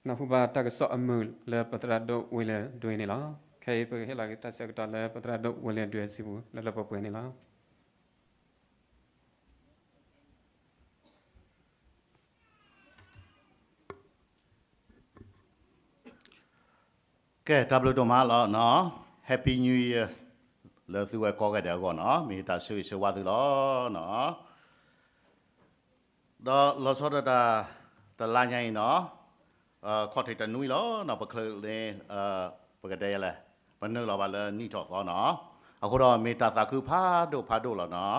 နၢ်ဟူဘၣ်တၢ်ကစီၣ်အမုာ်လၢပသရၣ်ဒိၣ်ဝ့လၢၢ်ဒွဲန့ၣ်လီၤ. ခဲအံၤပကဟ့ၣ်လီၤက့ၤတၢ်ဆၢကတီၢ်လၢပသရၣ်ဒိၣ်ဝ့လၢၢ်ဒွဲအစုပူၤ လၢလၢပှဲၤပှဲၤန့ၣ်လီၤ. ကဲ တၢ်ဘျုးဒိၣ်မးလီၤနီၤ. Happy New Year လၢသုဝဲကိးဂၤဒဲးအဂီၢ်နီၤ, မ့ၢ်တၢ်ဆၢဂ့ၤဆၢဝါသုလီၤနီၤ. ဒီးလီၤဆီဒၣ်တၢ် တလါညါအံၤနီၤ, ခီၣ်ထံးတနွံလီၤနီၤ, ပချုးန့ၣ် ပကတဲလဲၣ်, ပနုာ်လီၤဘၣ်လၢနံၣ်ထီၣ်သီနီၤ. အဃိဒီးမ့ၢ်တၢ်သးခုဖးဒိၣ်ဖးဒိၣ်လီၤနီၤ.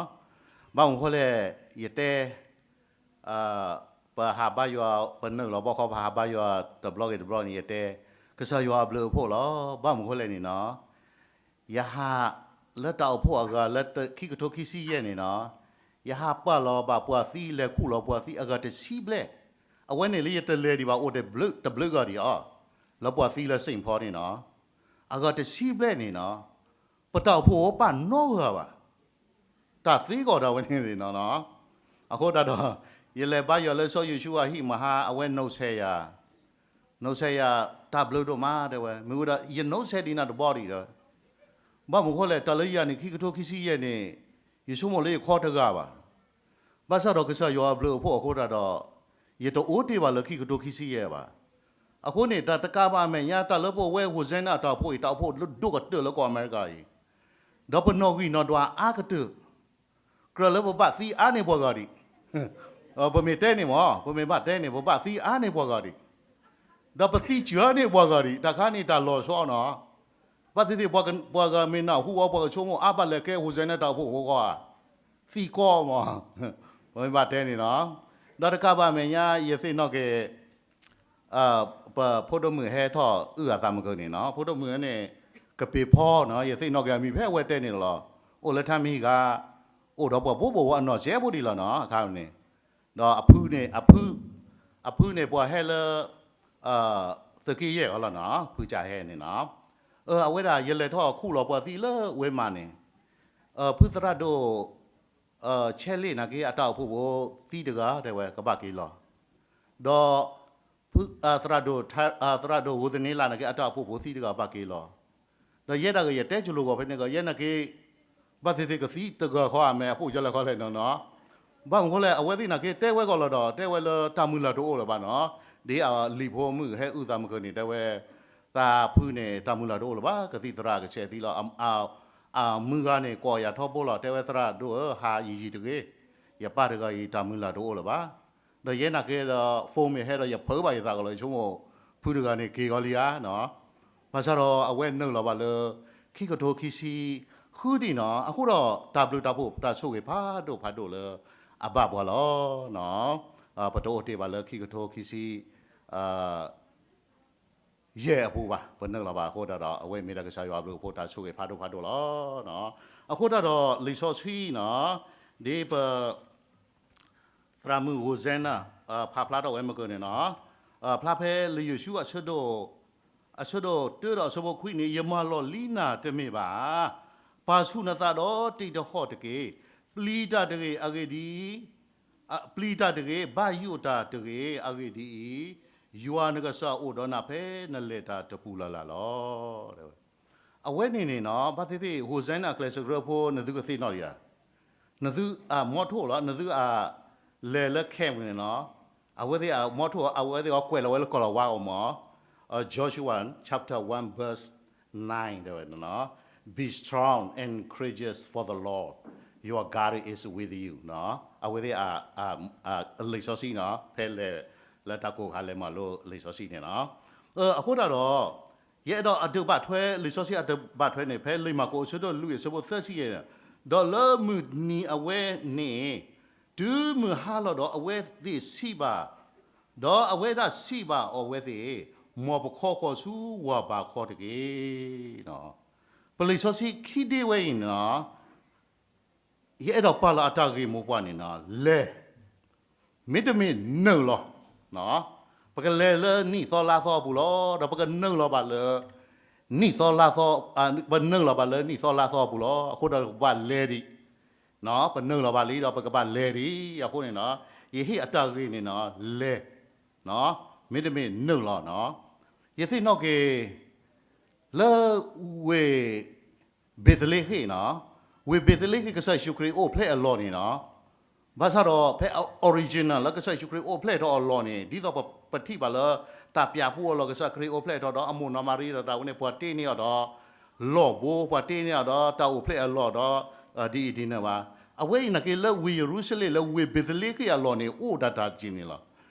ဘၣ်မနုၤဃိလဲၣ်, ယတဲ ပဟးဘါယွၤ ပနုာ်လီၤဘီဃီ ပဟးဘါယွၤတဘျီဂ့ၤတဘျီန့ၣ် ယတဲ ကစၢ်ယွၤအဘျုးအဖှိၣ်လီၤ. ဘၣ်မနုၤဃိလဲၣ်န့ၣ်နီၤ, ယဟးလၢတၢ်အိၣ်ဖှိၣ်အဂၤလၢခံကထိခံဆံယဲၢ်န့ၣ်နီၤ, ယဟးပာ်လီၤဘၣ်ပှၤသံ လဲၤခူၣ်လီၤပှၤသံအဂၤတဆံဘျဲၣ်, အဝဲန့ၣ်လၢယတလဲၤဒံးဘၣ် အိၣ်တဘျုးဂၤဒံးအီၤ, လၢပှၤသံလၢ Saint Paul န့ၣ်နီၤ, အဂၤတဆံဘျဲၣ်န့ၣ်နီၤ, ပတၢ်အိၣ်ဖှိၣ်ပာ်နီတဂၤဘၣ်. တၢ်သ့ကီးဒၣ်ဝဲန့ၣ်နီၤ. အဃိသတးဒီး ယလဲၤဘါယွၤလၢစီၤယိၤၡူအဟံၣ်မဟါ အဝဲနိးဆဲးယၤ, နိးဆဲးယၤ တၢ်ဘျုးဒိၣ်မးတဲဝဲ, မ့ၢ်ဝံၤဒီး ယနိးဆဲးဒံးနၤတဘျီဒံးဒီး, ဘၣ်မနုၤဃိလဲၣ် တၢ်လၢယၤန့ၣ် ခံကထိခံဆံယဲၢ်န့ၣ် ယဆိကမိၣ်လၢယခီတဂၤဘၣ်. ဘၣ်ဆၣ်ဒီးကစၢ်ယွၤအဘျုးအဖှိၣ်အဃိသတးဒီး ယတအိၣ်တ့ၢ်ဘၣ်လၢခံကထိခံဆံယဲၢ်ဘၣ်. အဃိန့ၣ် တၢ်တကးဘၣ်အမဲာ်ညါ တၢ်လၢပဝဲ Hosanna အတၢ်အိၣ်ဖှိၣ်အံၤ တၢ်အိၣ်ဖှိၣ်ဒိၣ်ကတၢၢ်လၢကီၢ်အမဲရကၤအံၤ, ဒီးပနီၣ်ဂံၢ်နီၣ်ဒွးအါကတၢၢ်, ကြၢးလၢပဘၣ်သံအါန့ၢ်ပှၤဂၤဒံး, ပမ့ၢ်တဲန့ၣ်မ့ၢ် ပမ့ၢ်ဘၣ်တဲန့ၣ် ပဘၣ်သံအါန့ၢ်ပှၤဂၤဒံး, ဒီးပသံစှၤန့ၢ်ပှၤဂၤဒံး, တၢ်ခါန့ၣ်တၢ်လီၤဆီနီၤ. ဘၣ်သ့ၣ်သ့ၣ် ပှၤဂၤမ့ၢ်နၢ်ဟူအီၤ ပှၤကဆိကမိၣ်အါဘၣ်လဲၣ်ကဲ Hosanna တၢ်အိၣ်ဖှိၣ်အဃိဃီဧါ, သံကီမ့ၢ်, ပမ့ၢ်ဘၣ်တဲန့ၣ်နီၤ. ဒီးတကးဘၣ်အမဲာ်ညါ ယသ့ၣ်နီၣ်က့ၤ ပဖိဒိၣ်မုၣ်ဟဲထီၣ်အုၣ်အသးမုၢ်ကၢန့ၣ်နီၤ, ဖိဒိၣ်မုၣ်န့ၣ် ကပ့ၤဖီနီၤ, ယသ့ၣ်နီၣ်က့ၤအမံၤဖဲအဝဲတဲန့ၣ်လီၤ. အိၣ်လၢထါမံၤဂၤ, အိၣ်ဒီးပှၤဘိးဘိးဝဲအနီၢ်စဲးဖိဒံးလီၤနီၤ, အခါန့ၣ်, ဒီးအဖုန့ၣ်, အဖုန့ၣ်ပှၤဟဲလၢ သုးက့ယဲၢ်အီၤလီၤနီၤ, ဖုကၢ်ဟဲန့ၣ်နီၤ. အဝဲဒၣ်ယလဲၤထီၣ်ခူၣ်လီၤပှၤသံလၢဝ့မးန့ၣ်, ဖုသရၣ်ဒိၣ် ဆဲးလ့ၣ်နာ်က့ အတၢ်အိၣ်ဖှိၣ်ဖိသံတဂၤ တဲဝဲကဘၣ်က့ၤလီၤ. ဒီး သရၣ်ဒိၣ် သရၣ်ဒိၣ်ဂိၤသန့လးနာ်က့ အတၢ်အိၣ်ဖှိၣ်ဖိသံတဂၤဘၣ်က့ၤလီၤ. ဒီးယဲဒၣ်ဂ့ၤ ယတဲကလိၤဂီၤဖဲန့ၣ်ကီး ယဲနာ်က့ ဘၣ်သ့ၣ်သ့ၣ်ကသံတဂၤဃီဧါ မ့ၢ်အဖှိၣ်ယဲလဲၣ်ခီလဲၣ်နီၤနီၤ. ဘၣ်မနုၤဃိလဲၣ် အဝဲသ့ၣ်နာ်က့ တဲဝဲကီးလီၤဒီး တဲဝဲလၢတၢ်မုၢ်လၢ်တအိၣ်လၢၤဘၣ်နီၤ. ဒ်အလံၤဖိမုၣ်ဟဲအုၣ်သးမုၢ်ကၢန့ၣ် တဲဝဲ သးဖုန့ၣ် တၢ်မုၢ်လၢ်တအိၣ်လၢၤဘၣ်, ကသံၣ်သရၣ်ကဆဲးသံလီၤ. အမုၢ်ဂၤန့ၣ် ကိးယၤထီဘိလီၤ, တဲဝဲသရၣ်ဒိၣ်ဧၢ ဟးယံာ်ယံာ်တဂ့ၤ, ယပၢ်တဂၤအံၤ တၢ်မုၢ်လၢ်တအိၣ်လၢၤဘၣ်. ဒီးယဲနာ်က့ဒီး phone မ့ၢ်ဟဲဒီး ယဖုးဘၣ်ယသးကီးလီၤ, ယဆိကမိၣ် ဖုတဂၤန့ၣ်က့ၤဂီၤလံဧါနီၤ. ဘၣ်ဆၣ်ဒီးအဝဲနုာ်လီၤဘၣ်လၢ ခံကထိခံဆံဃုဒံးနီၤ, အဃိဒီးတၢ်ဘျုးတၢ်ဖှိၣ်တၢ်ဆိၣ်ဂ့ၤဖးဒိၣ်ဖးဒိၣ်လၢ အဘၣ်ပှၤလီၤ. ပတအိၣ်တ့ၢ်ဘၣ်လၢခံကထိခံဆံ ယဲၢ်အပူၤဘၣ်, ပနုာ်လီၤဘၣ်အဃိသတးဒီး အဝဲမ့ၢ်ဒၣ်ကစၢ်ယွၤအဘျုးအဖှိၣ်တၢ်ဆိၣ်ဂ့ၤဖးဒိၣ်ဖးဒိၣ်လီၤ. အဃိသတးဒီးလံာ်စီဆှံနီၤ, ဒ်ပ သရၣ်မုၣ် Hosanna ဖးဖျါထီၣ်ဝဲမုၢ်ကၢန့ၣ်နီၤ, ဖျါဖဲလံာ်ယိၤၡူ အဆၢဒိၣ်တၢဒီးအဆၢဖိခွံန့ၣ်, ယမၤလီၢ်လံနၤတမ့ၢ်ဘၣ်ဧါ, ပာ်ဆူၣ်နသးဒီးတ့ၢ်တဟီၣ်တက့ၢ်. ပျံၤတၢ်တဂ့ၤအဂ့ၢ်ဒ်အံၤ, ပျံၤတၢ်တဂ့ၤ, ဘၣ်ယိၣ်တၢ်တဂ့ၤအဂ့ၢ်ဒ်အံၤ, ယွၤနကစၢ်အိၣ်ဒီးနၤဖဲနလဲၤတၢ်တပူၤလၢ်လၢ်လီၤ. အဝဲန့ၣ်န့ၣ်နီၤ, ဘၣ်သ့ၣ်သ့ၣ် Hosanna အကျဲးစၢးကရၢဖိ နသုကသ့ၣ်နီၣ်ဒံးဧါ. နသုအမီထိၣ်လီၤ, နသုအလဲၤလၢ camp န့ၣ်နီၤ, အဝဲသ့ၣ်အမီထိၣ် အဝဲသ့ၣ်အီၤကွဲးလီၤဝဲလၢကီၢ်လီၤဝါအီၤမး, Joshua chapter one verse nine တဲဝဲ, Be strong and courageous, for the Lord your God is with you. အဝဲသ့ၣ်အ လံာ်စီဆှံနီၤ, ဖဲလဲၤလၢတၢ်ကိၢ်ခါလဲၤမၤလိလံာ်စီဆှံန့ၣ်နီၤ. အဃိသတးဒီး ယအဲၣ်ဒိးအဒုးဘၣ်ထွဲ လံာ်စီဆှံအဒုးဘၣ်ထွဲန့ၣ် ဖဲလံာ်မၢ်ကူး အဆၢဒိၣ်လွံၢ် အဆၢဖိသၢဆံယဲၢ်, ဒီးလၢမုၢ်နံၤအဝဲန့ၣ် တုၤမုၢ်ဟါလီၤဒီး အဝဲသ့ၣ်စံးဘၣ်, ဒီးအဝဲဒၣ်စံးဘၣ်အီၤဝဲသ့ၣ်, မ်ပခီဃီၤဆူဝၤဘးခီတက့ၢ်. ပလံာ်စီဆှံခံဒ့ဝဲအံၤန့ၣ်နီၤ, ယအဲၣ်ဒိးပာ်လီၤအတၢ်ဂ့ၢ်မိၢ်ပှၢ်န့ၣ်နီၤ, လဲၤ, မ့တမ့ၢ်နုာ်လီၤ. ပကလဲၤလၢနံၣ်သီလါသီအပူၤလီၤ. ဒီးပကနုာ်လီၤဘၣ်လၢ နံၣ်သီလါသီ, ပနုာ်လီၤဘၣ်လၢနံၣ်သီလါသီအပူၤလီၤ. အဃိဒီးပကဘၣ်လဲၤဒံး, ပနုာ်လီၤဘၣ်လံဒီး ပကဘၣ်လဲၤဒံး. အဃိန့ၣ်နီၤ, ယဟ့ၣ်အတၢ်ဂ့ၢ်န့ၣ်နီၤ, လဲၤ, နီၤ မ့တမ့ၢ်နုာ်လီၤနီၤ. ယသ့ၣ်နီၣ်က့ၤ လၢဝ့ၢ်ဘ့းသလ့ဃ့ၣ်နီၤ, ဝ့ၢ်ဘ့းသလ့ဃ့ၣ်ကစၢ်ယ့ၣ်ၡူးခရံာ်အိၣ်ဖျဲၣ်အလီၢ်န့ၣ်နီၤ, ဘၣ်ဆၣ်ဒီးဖဲ original လၢကစၢ်ယ့ၣ်ၡူးခရံာ်အိၣ်ဖျဲၣ်ထီၣ်အလီၢ်န့ၣ် ဒ်သိးပထံၣ်ဘၣ်လၢ တၢ်ပျၢ်ပူအလီၢ် ကစၢ်ခရံာ်အိၣ်ဖျဲၣ်ထီၣ်ဒီးအမိၢ်နီၢ်မၤရံဒီးတၢ်ဝဲန့ၣ် ပှၤတ့န့ၢ်အီၤဒီး လီၢ်ဘိ ပှၤတ့န့ၢ်အီၤဒီးတၢ်အိၣ်ဖျဲၣ်အလီၢ်ဒီး ဒ်အံၤဒ်နုၤဘၣ်. အဝဲအံၤနာ်က့လၢဝ့ၢ်ယရူၤၡလ့ၣ်လၢဝ့ၢ်ဘ့းသလ့ဃ့ၣ်အလီၢ်န့ၣ် အိၣ်ဒၣ်တၢ်က့ၤန့ၣ်လီၤ.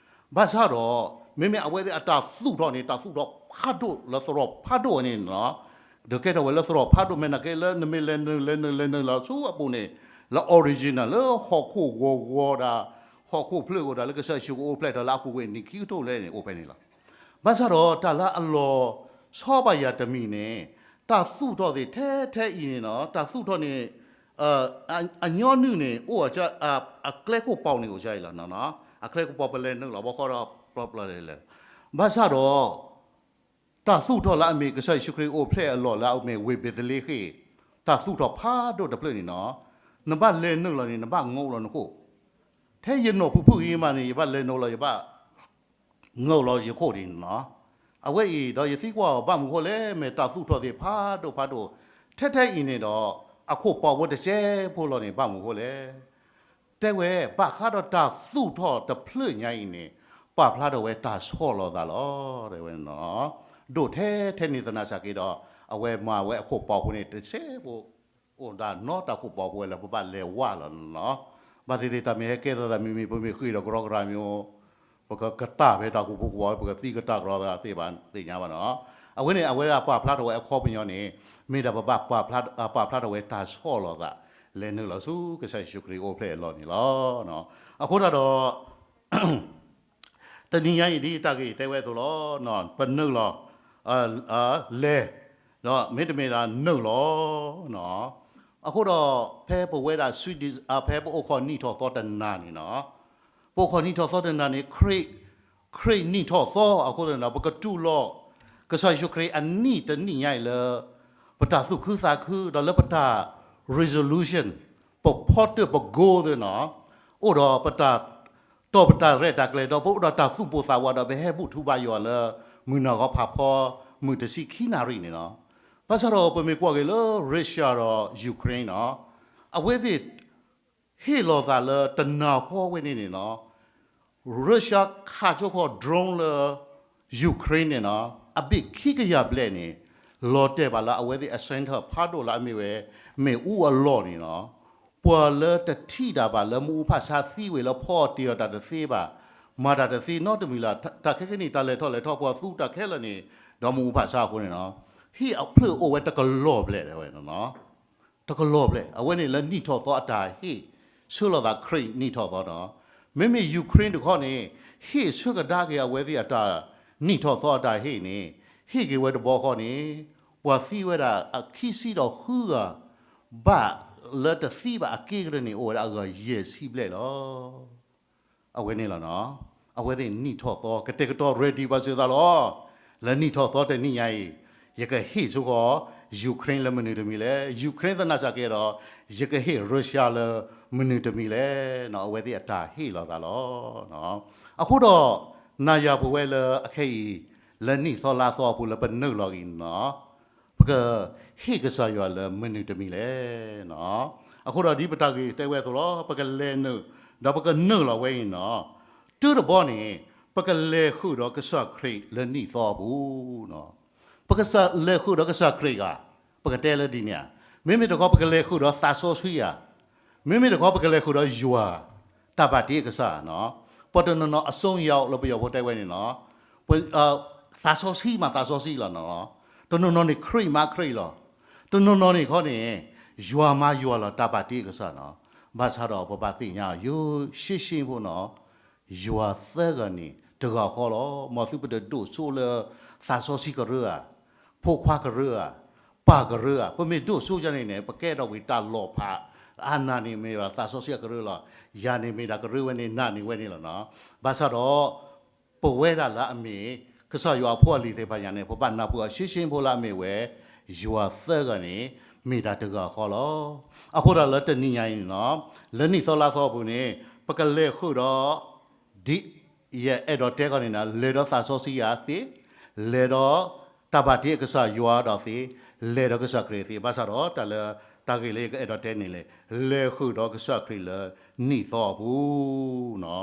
ဘၣ်ဆၣ်ဒီး မ့မ့ၢ်အဝဲသ့ၣ်အတၢ်သူၣ်ထီၣ်န့ၣ် တၢ်သူၣ်ထီၣ်ဖးဒိၣ်လၢသရိာ်ဖးဒိၣ်ဝဲန့ၣ်နီၤ, ဒီးကဲထီၣ်ဝဲလၢသရိာ်ဖးဒိၣ် မ့ၢ်နာ်က့လၢနမ့ၢ်လဲၤနုာ်လဲၤနုာ်လဲၤနုာ်လီၤဆူအပူၤန့ၣ် လၢ original လၢဟီၣ်ခိၣ်ဂီၤဂီၤဒၣ် ဟီၣ်ခိၣ်ဖျၢၣ်ဂီၤဒၣ်လၢကစၢ်ယ့ၣ်ၡူးကအိၣ်ဖျဲၣ်ထီၣ်လၢအပူၤကွံာ်နံၣ်ခံကထိလဲၣ်န့ၣ် အိၣ်ဖဲန့ၣ်လီၤ. ဘၣ်ဆၣ်ဒီးတၢ်လၢအလီၤဆီဘၣ်ယၤတမံၤန့ၣ် တၢ်သူၣ်ထီၣ်သ့ၣ်ထဲထဲအံၤန့ၣ်နီၤ, တၢ်သူၣ်ထီၣ်န့ၣ် အညီနုၢ်န့ၣ် အိၣ် အကျဲခိၣ်ပီန့ၣ်အိၣ်စ့ၢ်ကီးလီၤ. အကျဲခိၣ်ပီပလဲၤနုာ်လီၤဘီဃီဒီး ပျီပျီလဲၤလဲၤ, ဘၣ်ဆၣ်ဒီး တၢ်သူၣ်ထီၣ်လၢအမ့ၢ်ကစၢ်ယ့ၣ်ၡူးခရံာ်အိၣ်ဖျဲၣ်အလီၢ်လၢအမ့ၢ်ဝ့ၢ်ဘ့းသလ့ဃ့ၣ် တၢ်သူၣ်ထီၣ်ဖးဒိၣ်တဖျၢၣ်န့ၣ်နီၤ, နဘၣ်လဲၤနုာ်လီၤန့ၣ် နဘၣ်ငိးလီၤနခိၣ်, ထဲယနီၢ်ဖုဖုဂ့ၤမးန့ၣ် ယဘၣ်လဲၤနုာ်လီၤ ယဘၣ် ငိးလီၤယခိၣ်ဒ်န့ၣ်လီၤ. အဝဲအံၤဒီးယသံကွၢ်အီၤဘၣ်မနုၤဃိလဲၣ်, မ့ၢ်တၢ်သူၣ်ထီၣ်သ့ၣ်ဖးဒိၣ်ဖးဒိၣ် ထဲထဲအံၤန့ၣ်ဒီး အခိၣ်ပီဖိတစဲးဖိလီၤန့ၣ် ဘၣ်မနုၤဃိလဲၣ်. တဲဝဲ ဘၣ်ဃးဒီးတၢ်သူၣ်ထီၣ်တဖျၢၣ်ညါအံၤန့ၣ် ပာ်ဖျါထီၣ်ဝဲတၢ်ဆီၣ်လီၤသးလီၤ တဲဝဲန့ၣ်လီၤ. ဒိၣ်ထဲထဲန့ၣ်သနာ်က့ဒီး အဝဲမၤဝဲအခိၣ်ပီဖိန့ၣ် တစဲးဖိ အိၣ်ဒၣ်နီတၢ်ခိၣ်ပီဖိဝဲလၢ ပဘၣ်လဲၤဝးလီၤနီၤ. ဘၣ်သ့ၣ်သ့ၣ်တၢ်မ့ၢ်ဟဲကဲသးသးမံၤမံၤ ပမ့ၢ်ဃ့ၢ်ဒီးကရီကရၤမ့ၢ် ပကကတၢၢ်ဖဲတၢ်ကူၣ်ဖိကဝီၤ ပကသံကတၢၢ်ကရီသးသ့ၣ်ဘၣ်သ့ၣ်ညါဘၣ်နီၤ. အဝဲန့ၣ် အဝဲဒၣ်ပာ်ဖျါထီၣ်ဝဲအခီပညီန့ၣ် မ့ၢ်ဒၣ်ပဘၣ်ပာ်ဖျါထီၣ်ဝဲတၢ်ဆီၣ်လီၤသး လဲၤနုာ်လီၤဆူကစၢ်ယ့ၣ်ၡူးခရံာ်အိၣ်ဖျဲၣ်အလီၢ်န့ၣ်လီၤ. အဃိသတးဒီး တနံၤညါအံၤ ဒ်တၢ်ဂ့ၢ်တဲဝဲအသိးလီၤ. ပနုာ်လီၤ လဲၤ ဒီးမ့တမ့ၢ်ဒၣ်နုာ်လီၤ. အဃိဒီး ဖဲပဝဲဒၣ် Swedish ဖဲပအိၣ်ခိးနံၣ်ထီၣ်သီတနၤန့ၣ်နီၤ, ပအိၣ်ခိးနံၣ်ထီၣ်သီတနၤန့ၣ် ခရံာ် ခရံာ်နံၣ်ထီၣ်သီအဃိသတးဒီး ပကတူၢ်လိာ် ကစၢ်ယ့ၣ်ၡူးခရံာ်အနံၣ်တနံၣ်ညါအံၤလၢ ပတၢ်သူၣ်ခုသးခု ဒီးလၢပတၢ် resolution ပဖီတၢၣ်ပ goal သ့ၣ်နီၤ, အိၣ်ဒီးပတၢ် တီၢ်ပတၢ်ရဲၣ်တၢ်ကျဲၤဒီး ပအိၣ်ဒီးတၢ်သူၣ်ပိၢ်သးဝးဒီး ပဟဲဘူၣ်ထူဘါယွၤလၢ မုၢ်နၤဂီၤဖးဖီ မုၢ်တဆံခံနၣ်ရံၣ်န့ၣ်လီၤ. ဘၣ်ဆၣ်ဒီးပမ့ၢ်ကွၢ်က့ၤလၢ Russia ဒီး Ukraine နီၤ, အဝဲသ့ၣ် ဟ့ၣ်လီၤသးလၢတနၤဃီဝဲန့ၣ်န့ၣ်လီၤ. Russia ခးကၠိဃီ drone လၢ Ukraine န့ၣ်နီၤ, အဘ့ၣ်ခံကယၤဘျဲၣ်န့ၣ် လီၤတဲာ်ဘၣ်လၢအဝဲသ့ၣ်အ center ဖးဒိၣ်လၢအမ့ၢ်ဝဲ မ့ၣ်အူအလီၢ်န့ၣ်လီၤ. ပှၤလၢတထံၣ်တၢ်ဘၣ်လၢမ့ၣ်အူဖးဆါသံဝဲလၢဖီအီၤတ့ၢ်အီၤတၢ်တသ့ဘၣ်, မၤတၢ်တသ့နီတမံၤလၢၤ, တၢ်ခဲကနံၣ်တၢ်လဲၤထီၣ်လဲၤထီၣ် ပှၤသူတၢ်ခဲလၢာ်န့ၣ် ဒီးမ့ၣ်အူဖးဆါအဃိန့ၣ်လီၤ. ဟံၣ်အဖျၢၣ်အိၣ်ဝဲတကလီၢ်ဘျဲၣ်ဝဲန့ၣ်လီၤ. တကလီၢ်ဘျဲၣ်, အဝဲန့ၣ်လၢနံၣ်ထီၣ်သီအတၢ်ဟ့ၣ် ဆှၢလီၤသးခရံာ်နံၣ်ထီၣ်သီနီၤ. မ့မ့ၢ် Ukraine တခီန့ၣ် ဟ့ၣ်ဆၢကဒါက့ၤအဝဲသ့ၣ်အတၢ်နံၣ်ထီၣ်သီအတၢ်ဟ့ၣ်န့ၣ် ဟ့ၣ်က့ၤဝဲတဘျီဃီန့ၣ် ပှၤသံဝဲဒၣ်အခံဆံဒီးဃုဂၤ ဘၣ်လၢတသံဘၣ်အက့ၢ်ကရၢန့ၣ် အိၣ်ဝဲဒၣ်အဂၤယဲၢ်ဆံဘျဲၣ်လီၤ. အဝဲန့ၣ်လီၤနီၤ. အဝဲသ့ၣ်နံၣ်ထီၣ်သီ ကတဲာ်ကတီၤ ready ပာ်စၢၤသးလီၤ. လၢနံၣ်ထီၣ်သီတနံၣ်ညါအံၤ ယကဟ့ၣ်ဆိဃီၤ Ukraine လၢမနုၤတမံၤလဲၣ်, Ukraine သနာ်က့ဒီး ယကဟ့ၣ် Russia လၢမနုၤတမံၤလဲၣ်နီၤ. အဝဲသ့ၣ်အတၢ်ဟ့ၣ်လီၤသးလီၤ. အဃိဒီး နၤယၤပဝဲလၢအခဲအံၤ လၢနံၣ်သီလါသီအပူၤလၢပနုာ်လီၤအံၤန့ၣ်နီၤ ပကဟ့ၣ်ကစၢ်ယွၤလၢမနုၤတမံၤလဲၣ်နီၤ. အဃိဒီးဒ်ပတၢ်ဂ့ၢ်တဲဝဲအသိးလီၤ, ပကလဲၤနုာ် ဒီးပကနုာ်လီၤဝဲအံၤနီၤ. တုၤတဘီန့ၣ် ပကလဲၤဃုာ်ဒီးကစၢ်ခရံာ်လၢနံၣ်သီအပူၤနီၤ. ပကစၢ်လဲၤဃုာ်ဒီးကစၢ်ခရံာ်ဧါ, ပကတဲလၢဒ်န့ၣ်ဧါ. မ့မ့ၢ်တခီ ပကလဲၤဃုာ်ဒီးသးစီဆှံဧါ. မ့မ့ၢ်တခီပကလဲၤဃုာ်ဒီးယွၤ တၢ်ဘၣ်တ့အကစၢ်နီၤ. ပှၤတနီၤနီၤအစိယၤလၢပယီၤဖိတဲဝဲန့ၣ်နီၤ, ပ သးစီဆှံမးသးစီဆှံလီၤနီၤ. တနီၤနီၤန့ၣ်ခရံာ်မးခရံာ်လီၤ. တနီၤနီၤန့ၣ်ခီန့ၣ် ယွၤမးယွၤလီၤ တၢ်ဘၣ်တ့အကစၢ်နီၤ. ဘၣ်ဆၣ်ဒီးပဘၣ်သ့ၣ်ညါယိၤရှ့ရှ့ဖိနီၤ, ယွၤသၢဂၤန့ၣ် တဂၤဃီလီၤ. မ်သုပတဒိၣ်စိလၢ သးစီဆှံကရၢဧါ, ဖိခွါကရၢဧါ, ပၢ်ကရၢဧါ. ပမ့ၢ်ဒိၣ်စိယၤန့ၣ်န့ၣ် ပကဲထီၣ်ဝံၤတၢ်လီၤဖး, အါနၤန့ၣ်မ့ၢ်ဒၣ်သးစီဆှံအကရၢလီၤ. ယၤန့ၣ်မ့ၢ်ဒၣ်ကရၢဝဲန့ၣ် နၤန့ၣ်ဝဲန့ၣ်လီၤနီၤ. ဘၣ်ဆၣ်ဒီး ပဝဲဒၣ်လၢအမ့ၢ် ကစၢ်ယွၤအဖိအလံၤသ့ၣ်တဖၣ်ညါန့ၣ် ပဘၣ်နၢ်ပၢၢ်အီၤရှ့ရှ့ဖိလၢအမ့ၢ်ဝဲ ယွၤသၢဂၤန့ၣ် မ့ၢ်ဒၣ်တဂၤဃီလီၤ. အဃိဒီးလၢတနံၤညါအံၤန့ၣ်နီၤ, လၢနံၣ်သီလါသီအပူၤန့ၣ် ပကလဲၤဃုာ်ဒီး ဒ် ယအဲၣ်ဒိးတဲခီန့ၣ် လဲၤဒီးသးစီဆှံယၤသ့, လဲၤဒီးတၢ်ဘၣ်တ့အကစၢ်ယွၤဒီးသ့, လဲၤဒီးကစၢ်ခရံာ်သ့, ဘၣ်ဆၣ်ဒီးတၢ်လၢ တၢ်ဂ့ၢ်လၢယကအဲၣ်ဒိးတဲန့ၣ်လဲၣ်, လဲၤဃုာ်ဒီးကစၢ်ခရံာ်လၢနံၣ်သီအပူၤ,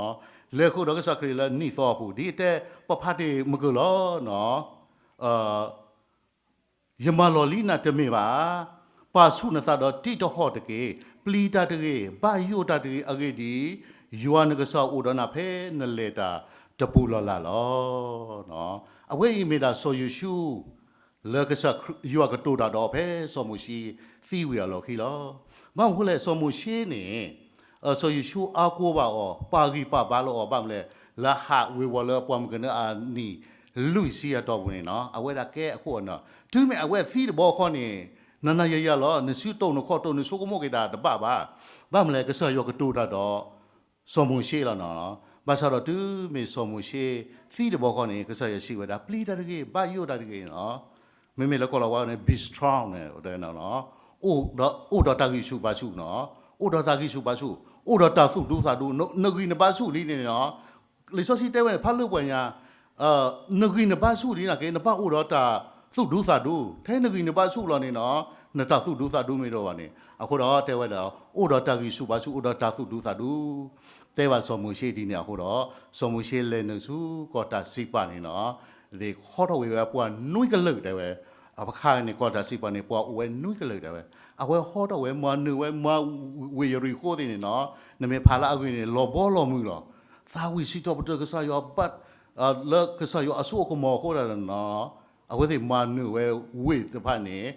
လဲၤဃုာ်ဒီးကစၢ်ခရံာ်လၢနံၣ်သီအပူၤ, ဒ်အတဲပဖးတ့ၢ်မုၢ်ကၢၢ်လီၤ. ယမၤလီၢ်လံနၤတမ့ၢ်ဘၣ်ဧါ. ပာ်ဆူၣ်နသးဒီးတံးတဟီၣ်တက့ၢ်. ပျံၤတၢ်တဂ့ၤ, ဘၣ်ယိၣ်တၢ်တဂ့ၤ, အဂ့ၢ်ဒ်အံၤ, ယွၤနကစၢ်အိၣ်ဒီးနၤဖဲနလဲၤတၢ်တပူၤလၢ်လၢ်လီၤ. အဝဲအံၤမ့ၢ်ဒၣ်စီၤယိၤၡူ လၢကစၢ်ယွၤကတိၤတၢ်ဒီးအီၤဖဲစီၤမိၤၡ့သံဝံၤအလီၢ်ခံလီၤ. ဘၣ်မနုၤဃိလဲၣ်, စီၤမိၤၡ့န့ၣ် စီၤယိၤၡူအါကိးဘၣ်အီၤ, ပာ်ဂံၢ်ပာ်ဘါလၢအီၤ, ဘၣ်မနုၤလဲၣ်, လၢဟးဝ့ၤဝီၤလၢပှၢ်မုၢ်ကနၢအနံၣ်လွံၢ်ဆံအတီၢ်ပူၤန့ၣ်နီၤ, အဝဲဒၣ်ကဲအခိၣ်အနၢ်, တုၤမ့ၢ်အဝဲသံတဘျီဃီန့ၣ်, နၤနၤယၤယၤလီၤ, နစုတိၢ်နခီၣ်တိၢ် နဆိကမိၣ်က့ၤတၢ်တဘၣ်ဘၣ်. ဘၣ်မနုၤလဲၣ်, ကစၢ်ယွၤကတိၤတၢ်ဒီးစီၤမိၤၡ့လီၤနီၤ. ဘၣ်ဆၣ်ဒီးတုၤမ့ၢ်စီၤမိၤၡ့သံတဘျီဃီန့ၣ်, ကစၢ်ယွၤစံးဝဲဒၣ်, ပျံၤတၢ်တဂ့ၤ, ဘၣ်ယိၣ်တၢ်တဂ့ၤနီၤ. မ့မ့ၢ်လၢကီၢ်လီၤဝါန့ၣ် be strong န့ၣ်, အိၣ်ဒီးတၢ်ဂံၢ်ဆူၣ်ဘါဆူၣ်နီၤ, အိၣ်ဒီးတၢ်ဂံၢ်ဆူၣ်ဘါဆူၣ်, အိၣ်ဒီးတၢ်သူၣ်ဒူသးဒူ, နဂံၢ်နဘါဆူၣ်လံန့ၣ်နီၤ. လံာ်စီဆှံတဲဝဲန့ၣ် ဖးလၢပှဲၤညါ, နဂံၢ်နဘါဆူၣ်လံနာ်က့ နဘၣ်အိၣ်ဒီးတၢ်သူၣ်ဒူသးဒူ, ထဲနဂံၢ်နဘါဆူၣ်လီၤန့ၣ်နီၤ, နတၢ်သူၣ်ဒူသးဒူမ့ၢ်တအိၣ်ဘၣ်န့ၣ်, အဃိဒီးတဲဝဲဒၣ် အိၣ်ဒီးတၢ်ဂံၢ်ဆူၣ်ဘါဆူၣ်, အိၣ်ဒီးတၢ်သူၣ်ဒူသးဒူ တဲဘၣ်စီၤမိၤၡ့ဒ်န့ၣ်အဃိဒီး, စီၤမိၤၡ့လဲၤနုာ်ဆူကီၢ်တၢ်စံးပာ်န့ၣ်နီၤ, သ့ၣ်ဟီထီၣ်ဝံၤဝဲပှၤနွံကလုာ်တဲဝဲ, အခါန့ၣ် ကီၢ်တၢ်စံးပာ်န့ၣ် ပှၤအိၣ်ဝဲနွံကလုာ်တဲဝဲ, အဝဲဟီထီၣ်ဝဲ မၤနၢၤဝဲ မၤဝ့ၢ်ယရံၣ်ဃိၤသ့ၣ်န့ၣ်နီၤ, နမ့ၢ်ဖးလၢအဂ့ၢ်န့ၣ် လီၤဘီလီၤမုၢ်လီၤ, သးဝံၣ်စံးထီၣ်ပတြၢၤကစၢ်ယွၤဘၣ် လၢကစၢ်ယွၤအစိအကမီၤအဃိဒၣ်နီၤ, အဝဲသ့ၣ်မၤနၢၤဝဲဝ့ၢ်တဖၣ်န့ၣ်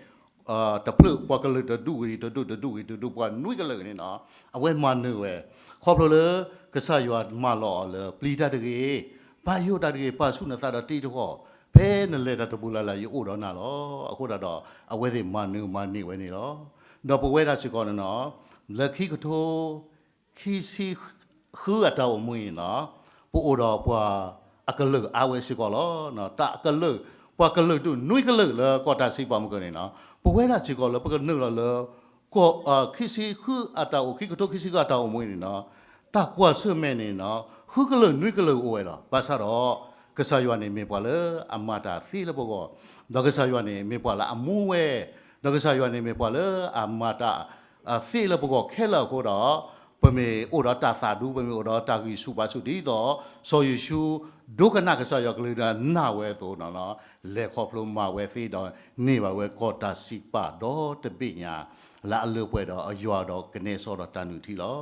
တဖျၢၣ်ပှၤကလုာ်တဒူၣ်ဝံၤတဒူၣ် တဒူၣ်ဝံၤတဒူၣ် ပှၤနွံကလုာ်န့ၣ်နီၤ, အဝဲမၤနၢၤဝဲ, ခီဖျိလၢ ကစၢ်ယွၤမၢလီၤအီၤလၢ ပျံၤတၢ်တဂ့ၤ, ဘၣ်ယိၣ်တၢ်တဂ့ၤ, ပာ်ဆူၣ်နသးဒီးတံးတဟီၣ်, ဖဲနလဲၤတၢ်တပူၤလၢ်လၢ် ယအိၣ်ဒီးနၤလီၤ. အဃိဒၣ်ဒီး အဝဲသ့ၣ်မၤနၢၤမၤန့ၢ်ဝဲန့ၣ်လီၤ. ဒီးပဝဲဒၣ်စ့ၢ်ကီးန့ၣ်နီၤ, လၢခံကထိ ခံဆံဃုအတၢ်အိၣ်မူအံၤနီၤ, ပအိၣ်ဒီးပှၤအကလုာ်အါဝဲစ့ၢ်ကီးလီၤ. တၢ်အကလုာ်, ပှၤကလုာ်ဒူၣ်နွံကလုာ်လၢကီၢ်တၢ်စံးပာ်မုၢ်ကၢၢ်န့ၣ်နီၤ, ပဝဲဒၣ်စ့ၢ်ကီးလၢပကနုာ်လီၤလၢ ကီၢ် ခံဆံဃုအတၢ်အိၣ် ခံကထိခံဆံဃုအတၢ်အိၣ်မူအံၤန့ၣ်နီၤ, တၢ်ကွၢ်ဆၢၣ်မဲာ်န့ၣ်နီၤ, ဃုကလုာ်နွံကလုာ်အိၣ်ဝဲလီၤ. ဘၣ်ဆၣ်ဒီး ကစၢ်ယွၤန့ၣ်မ့ၢ်ပှၤလၢအမၤတၢ်သ့လၢပဂီၢ်, ဒီးကစၢ်ယွၤန့ၣ်မ့ၢ်ပှၤလၢအမူဝဲ, ဒီးကစၢ်ယွၤန့ၣ်မ့ၢ်ပှၤလၢအမၤတၢ်သ့လၢပဂီၢ်ခဲလၢာ်အဃိဒီး, ပမ့ၢ်အိၣ်ဒီးတၢ်သးဒူ ပမ့ၢ်အိၣ်ဒီးတၢ်ဂံၢ်ဆူၣ်ဘါဆူၣ်ဒ်သိး စီၤယိၤၡူ ဒိကနၣ်ကစၢ်ယွၤကလုၢ်ဒီးနာ်ဝဲအသိးနီၤ, လဲၤခီဖျိမၤဝဲသ့ဒီးန့ၢ်ဘၣ်ဝဲကီၢ်တၢ်စံးပာ်ဒီတဘ့ၣ်ညါ လၢအလၢပှဲၤဒီးအယွၤဒီးကနဲစီဒီးတၢ်နုၢ်ထံလီၤ.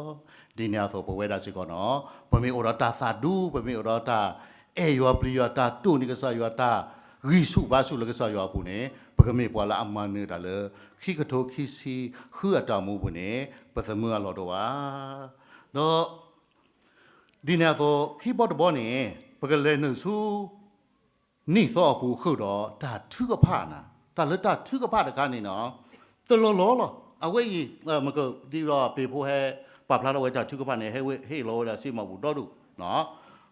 ဒ်န့ၣ်အသိးပဝဲဒၣ်စ့ၢ်ကီးနီၤ, ပမ့ၢ်အိၣ်ဒီးတၢ်သးဒူ ပမ့ၢ်အိၣ်ဒီးတၢ်အဲၣ်ယွၤပျံၤယွၤ တၢ်တိၢ်န့ၢ်ကစၢ်ယွၤ တၢ်ဂံၢ်ဆူၣ်ဘါဆူၣ်လၢကစၢ်ယွၤအပူၤန့ၣ် ပကမ့ၢ်ပှၤလၢအမၤနၢၤတၢ်လၢ ခံကထိခံဆံဃုအတၢ်အိၣ်မူပူၤန့ၣ် ပသမၢအလီၢ်တအိၣ်ဘၣ်. ဒီး ဒ်န့ၣ်အသိး ခံဘီတဘီန့ၣ် ပကလဲၤနုာ်ဆူ နံၣ်သီအပူၤဃုာ်ဒီးတၢ်ထုကဖၣ်နၤ, တၢ်လၢတၢ်ထုကဖၣ်တခါန့ၣ်နီၤ, တလီၢ်လီၢ်လီၤ. အဝဲအံၤ မ့ၢ်ကဒ်ဒီးပ့ၤဖိဟဲပာ်ဖျါထီၣ်ဝဲတၢ်ထုကဖၣ်န့ၣ် ဟဲဟ့ၣ်လီၤဝဲဒၣ်စ့မီၢ်ပူၤဒီဒူၣ်,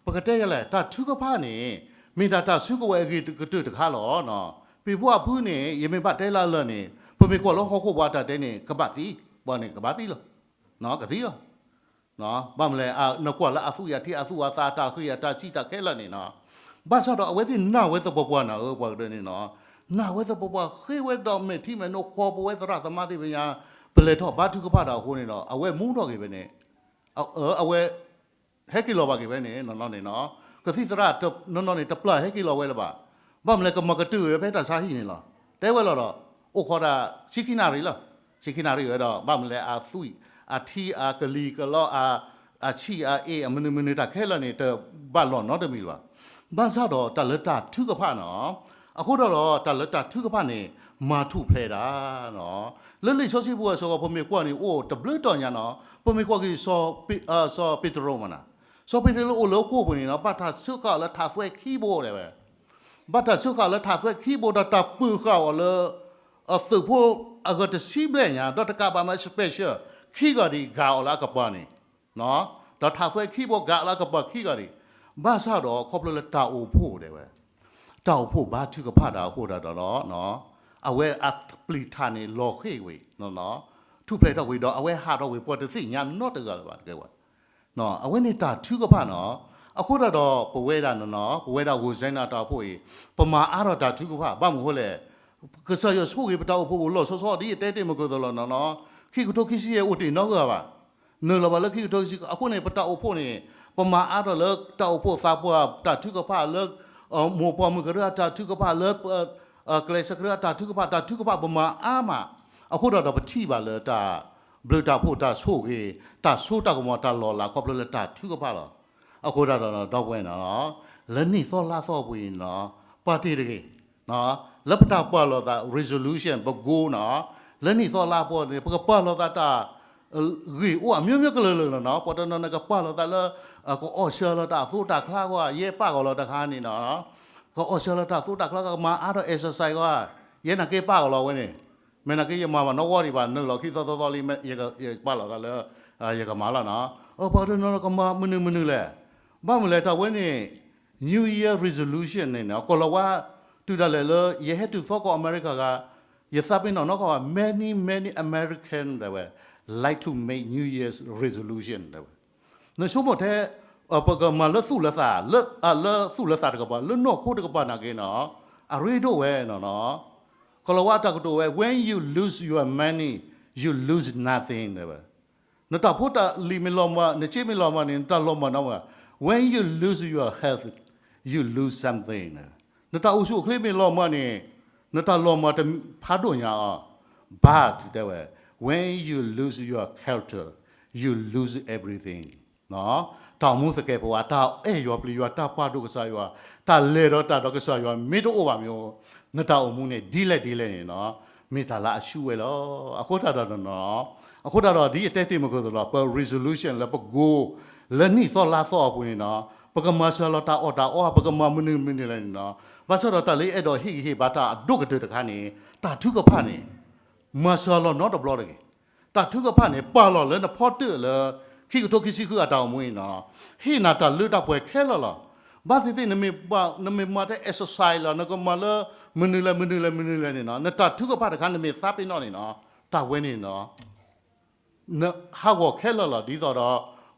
ပကတဲယဲလဲၣ် တၢ်ထုကဖၣ်န့ၣ် မ့ၢ်ဒၣ်တၢ်စုကဝဲၤအဂ့ၤကတၢၢ်တခါလီၤ. ပ့ၤဖိအဖုန့ၣ် ယမ့ၢ်ဘၣ်တဲလၢအလၢာ်န့ၣ် ပမ့ၢ်ကွၢ်လၢဟီၣ်ခိၣ်ပှၤတၢ်တဲန့ၣ် ကဘၣ်သံ, ပှၤန့ၣ်ကဘၣ်သံလီၤ, ကသံလီၤ. ဘၣ်မနုၤလဲၣ်, နကွၢ်လၢအသူၣ်အထံအသူၣ်အသး အတၢ်ဃံအတၢ်စံးတၢ်ခဲလၢာ်န့ၣ်နီၤ, ဘၣ်ဆၣ်ဒီးအဝဲသ့ၣ်နာ်ဝဲသပှၢ်ပှၢ်နၤဧၢ ပှၤကဒၢန့ၣ်နီၤ, နာ်ဝဲသပှၢ်ပှၢ် ဃ့ဝဲဒီးမဲာ်ထံမဲာ်နိ ကွၢ်ပဝဲသရၣ်သမါသ့ၣ်တဖၣ်ညါ ပလဲၤထီၣ်ဘါထုကဖၣ်တၢ်အဃိန့ၣ်ဒီး အဝဲမူထီၣ်က့ၤဝဲန့ၣ်, အဝဲ ဟဲက့ၤလီၤဘၣ်က့ၤဝဲန့ၣ် နီၢ်နီၢ်န့ၣ်နီၤ, ကသံၣ်သရၣ်နီၢ်နီၢ်န့ၣ် တပျၢ်ဟဲက့ၤလီၤဝဲလၢၤဘၣ်. ဘၣ်မနုၤလဲၣ် ကမၤကတၢၢ်ဝဲဖဲတၢ်ဆါဟံၣ်န့ၣ်လီၤ. တဲဝဲလီၤဒီး အိၣ်ခိးဒၣ် ဆံခံနၣ်ရံၣ်လီၤ. ဆံခံနၣ်ရံၣ်ဝဲဒီး ဘၣ်မနုၤလဲၣ်အသွံၣ် အထံအကလံၤကလီ အဆံၣ်အအ့ၣ် အမနုၤမနုၤတၢ်ခဲလၢာ်န့ၣ် တဘၣ်လီၢ်နီတမံၤလၢၤဘၣ်. ဘၣ်ဆၣ်ဒီးတၢ်လၢတၢ်ထုကဖၣ်နီၤ, အဃိဒီး တၢ်လၢတၢ်ထုကဖၣ်န့ၣ် မၤထူၣ်ဖျဲးတၢ် လၢလံာ်စီဆှံပူၤအစ့ၢ်ကီး ပမ့ၢ်ကွၢ်န့ၣ် အိၣ်တဘျုးတီၤညါနီၤ, ပမ့ၢ်ကွၢ်က့ၤ စီၤပ့းတရူးမးနီၤ, စီၤပ့းတရူးအိၣ်လၢဃိာ်ပူၤန့ၣ်နီၤ ဘၣ်တၢ်စၢဃာ်အီၤလၢထးသွဲခံဘိတဲဝဲ, ဘၣ်တၢ်စၢဃာ်အီၤလၢထးသွဲခံဘိဒီးတၢ်ပၢၤဃာ်အီၤလၢ သုးဖိအဂၤတဆံဘျဲၣ်ညါ ဒီးတကးဘၣ်မး special ခံဂၤဒံး ဂာ်အီၤလၢအကပၤန့ၣ် ဒီးထးသွဲခံဘိ ဂာ်အီၤလၢအကပၤခံဂၤဒံး, ဘၣ်ဆၣ်ဒီးခီဖျိလၢတၢ်အိၣ်ဖှိၣ်တဲဝဲ တၢ်အိၣ်ဖှိၣ်ဘါထုကဖၣ်တၢ်အဃိဒၣ်ဒီး အဝဲအပျံၤထၣ်န့ၣ်လီၤဃ့ၢ်ဝံၤ ထူၣ်ဖျဲးထီၣ်ဝံၤဒီး အဝဲဟးထီၣ်ဝံၤ ပှၤတသ့ၣ်ညါနီတဂၤလၢၤဘၣ်တကဲဝဲ, အဝဲန့ၣ်တၢ်ထုကဖၣ်နီၤ, အဃိသတးဒီး ပဝဲဒၣ်နီၤနီၤ ပဝဲဒၣ်ဂိၢ်စဲနၤတၢ်အိၣ်ဖှိၣ်အံၤ ပမၤအါထီၣ်တၢ်ထုကဖၣ် ဘၣ်မနုၤအဃိလဲၣ်, ကစၢ်ယွၤဆိၣ်ဂ့ၤပတၢ်အိၣ်ဖှိၣ်ပူၤလီၤဆီဆီ ဒ်ယတဲတ့ၢ်မုၢ်ကၢၢ်သိးလီၤနီၤနီၤ, ခံကထိခံဆံယဲၢ်အိၣ်တ့ၢ်နီတဂၤဘၣ်, နုာ်လီၤဘၣ်လၢခံကထိခံဆံ အဃိန့ၣ် ပတၢ်အိၣ်ဖှိၣ်န့ၣ် ပမၤအါထီၣ်လၢတၢ်အိၣ်ဖှိၣ်သးပှၢ်တၢ်ထုကဖၣ်လၢ မိၢ်ပှၢ်မုၢ်ကရၢအတၢ်ထုကဖၣ်လၢ ကျဲးစၢးကရၢအတၢ်ထုကဖၣ် တၢ်ထုကဖၣ်ပမၤအါမး, အဃိသတးဒီးပထံၣ်ဘၣ်လၢတၢ်ဘျုးတၢ်ဖှိၣ်တၢ်ဆိၣ်ဂ့ၤ တၢ်စိတၢ်ကမီၤတၢ်လီၤလးခီဖျိလၢတၢ်ထုကဖၣ်လီၤ. အဃိသတးဒီးဒီပုၢ်ဝဲၢ်နီၤ လၢနံၣ်သီလါသီအပူၤအံၤနီၤ ပာ်တ့ၢ်တဂ့ၤ လၢပတၢ်ပာ်လီၤသး resolution ပ goal နီၤ လၢနံၣ်သီလါအပူၤန့ၣ် ပကပာ်လီၤသးတၢ် ဂ့ၢ်အိၣ်အမျိုးမျိုးကလုာ်ကလုာ်လီၤနီၤ, ပှၤတနီၤန့ၣ်ကပာ်လီၤသးလၢ ကအီၣ်ဆၢလီၤတၢ်အသိတၢ်ချါကွၢ် ယဲပာ်ဂီၢ်လီၤတခါန့ၣ်နီၤ, ကအီၣ်ဆၢလီၤတၢ်အသိတၢ်ချါ ကမၤအါထီၣ် exercise ကွၢ်, ယဲနာ်က့ပာ်ဂီၢ်လီၤဝဲန့ၣ်, မ့ၢ်နာ်က့ယမၤဘၣ်နီၣ်ဝီဒံးဘၣ် နုာ်လီၤခံသီသီသီလံ ယပာ်လီၤသးလၢ ယကမၤလီၤနီၤ, ပှၤတနီၤကမၤမနုၤမနုၤလဲၣ်, ဘၣ်မနုၤလဲၣ်တၢ်ဝဲန့ၣ် New Year resolution န့ၣ်နီၤ ကီၢ်လီၤဝါ တုၤဒၣ်လဲာ်လၢ ယဟဲတုၤသီကီၢ်အမဲရကၤဂၤ ယသးပ့ၤနီၣ်နီၢ်ကီၢ်ဘၣ် many many American တဲဝဲ like to make New Year's resolution တဲဝဲ, နဆိကမိၣ်ထဲ ပကမၤလၢသူၣ်လၢသး လၢသူၣ်လၢသးတကပၤ လၢနီၢ်ခိတကပၤနာ်က့နီၤ အရ့ဒိၣ်ဝဲနီၤနီၤ, ကီၢ်လီၤဝါအတၢ်ကတိၤဝဲ when you lose your money, you lose nothing တဲဝဲ နတၢ်ဖိတၢ်လံၤမ့ၢ်လီၤမၢ် နစ့မ့ၢ်လီၤမၢ်န့ၣ် နတၢ်လီၤမၢ်နီတမံၤဘၣ်, when you lose your health, you lose something နတၢ်အိၣ်ဆူၣ်အိၣ်ချ့မ့ၢ်လီၤမၢ်န့ၣ် နတၢ်လီၤမၢ်တဖးဒိၣ်ညါအီၤ, but တဲဝဲ when you lose your character, you lose everything တၢ်အိၣ်မူသကဲးပဝး တၢ်အဲၣ်ယွၤပျံၤယွၤ တၢ်ပာ်ဒိၣ်ကစၢ်ယွၤ တၢ်လဲၤဒီးတၢ်ဒီးကစၢ်ယွၤ မ့ၢ်တအိၣ်ဘၣ်မ့ၢ် နတၢ်အိၣ်မူန့ၣ် ဒ်လဲၣ်ဒ်လဲၣ်န့ၣ်နီၤ မ့ၢ်တၢ်လၢအဆူၣ်ဝဲလီၤ. အဃိသတးဒီးနီၤ အဃိသတးဒီး ဒ်ယတဲတ့ၢ်မုၢ်ကၢၢ်သိးလီၤ ပ resolution လၢပ goal လၢနံၣ်သီလါသီအပူၤန့ၣ်နီၤ ပကမၤစှၤလီၤတၢ်အီၣ်တၢ်အီ ပကမၤမနုၤမနုၤလဲၣ်န့ၣ်နီၤ ဘၣ်ဆၣ်ဒီးတၢ်လၢယအဲၣ်ဒိးဟ့ၣ်ဂံၢ်ဟ့ၣ်ဘါတၢ်အဒိၣ်ကတၢၢ်တခါန့ၣ် တၢ်ထုကဖၣ်န့ၣ် မၤစှၤလီၤနီတဘျီတဂ့ၤ. တၢ်ထုကဖၣ်န့ၣ် ပာ်လီၤလၢနဖီတၢၣ်လၢ ခံကထိခံဆံဃုအတၢ်အိၣ်မူအံၤနီၤ ဟ့ၣ်နၤတၢ်လၢတၢ်ပှဲၤခဲလၢာ်လီၤ. ဘၣ်သ့ၣ်သ့ၣ် နမ့ၢ်မၤတဲ exercise လီၤ နကမၤလၢ မနုၤလဲၣ်မနုၤလဲၣ်မနုၤလဲၣ်န့ၣ်နီၤ နတၢ်ထုကဖၣ်တခါ နမ့ၢ်သးပ့ၤနီၣ်န့ၣ်နီၤ တၢ်ဝဲန့ၣ်နီၤ နဟးဂီၤခဲလၢာ်လီၤ. ဒ်သိးဒီး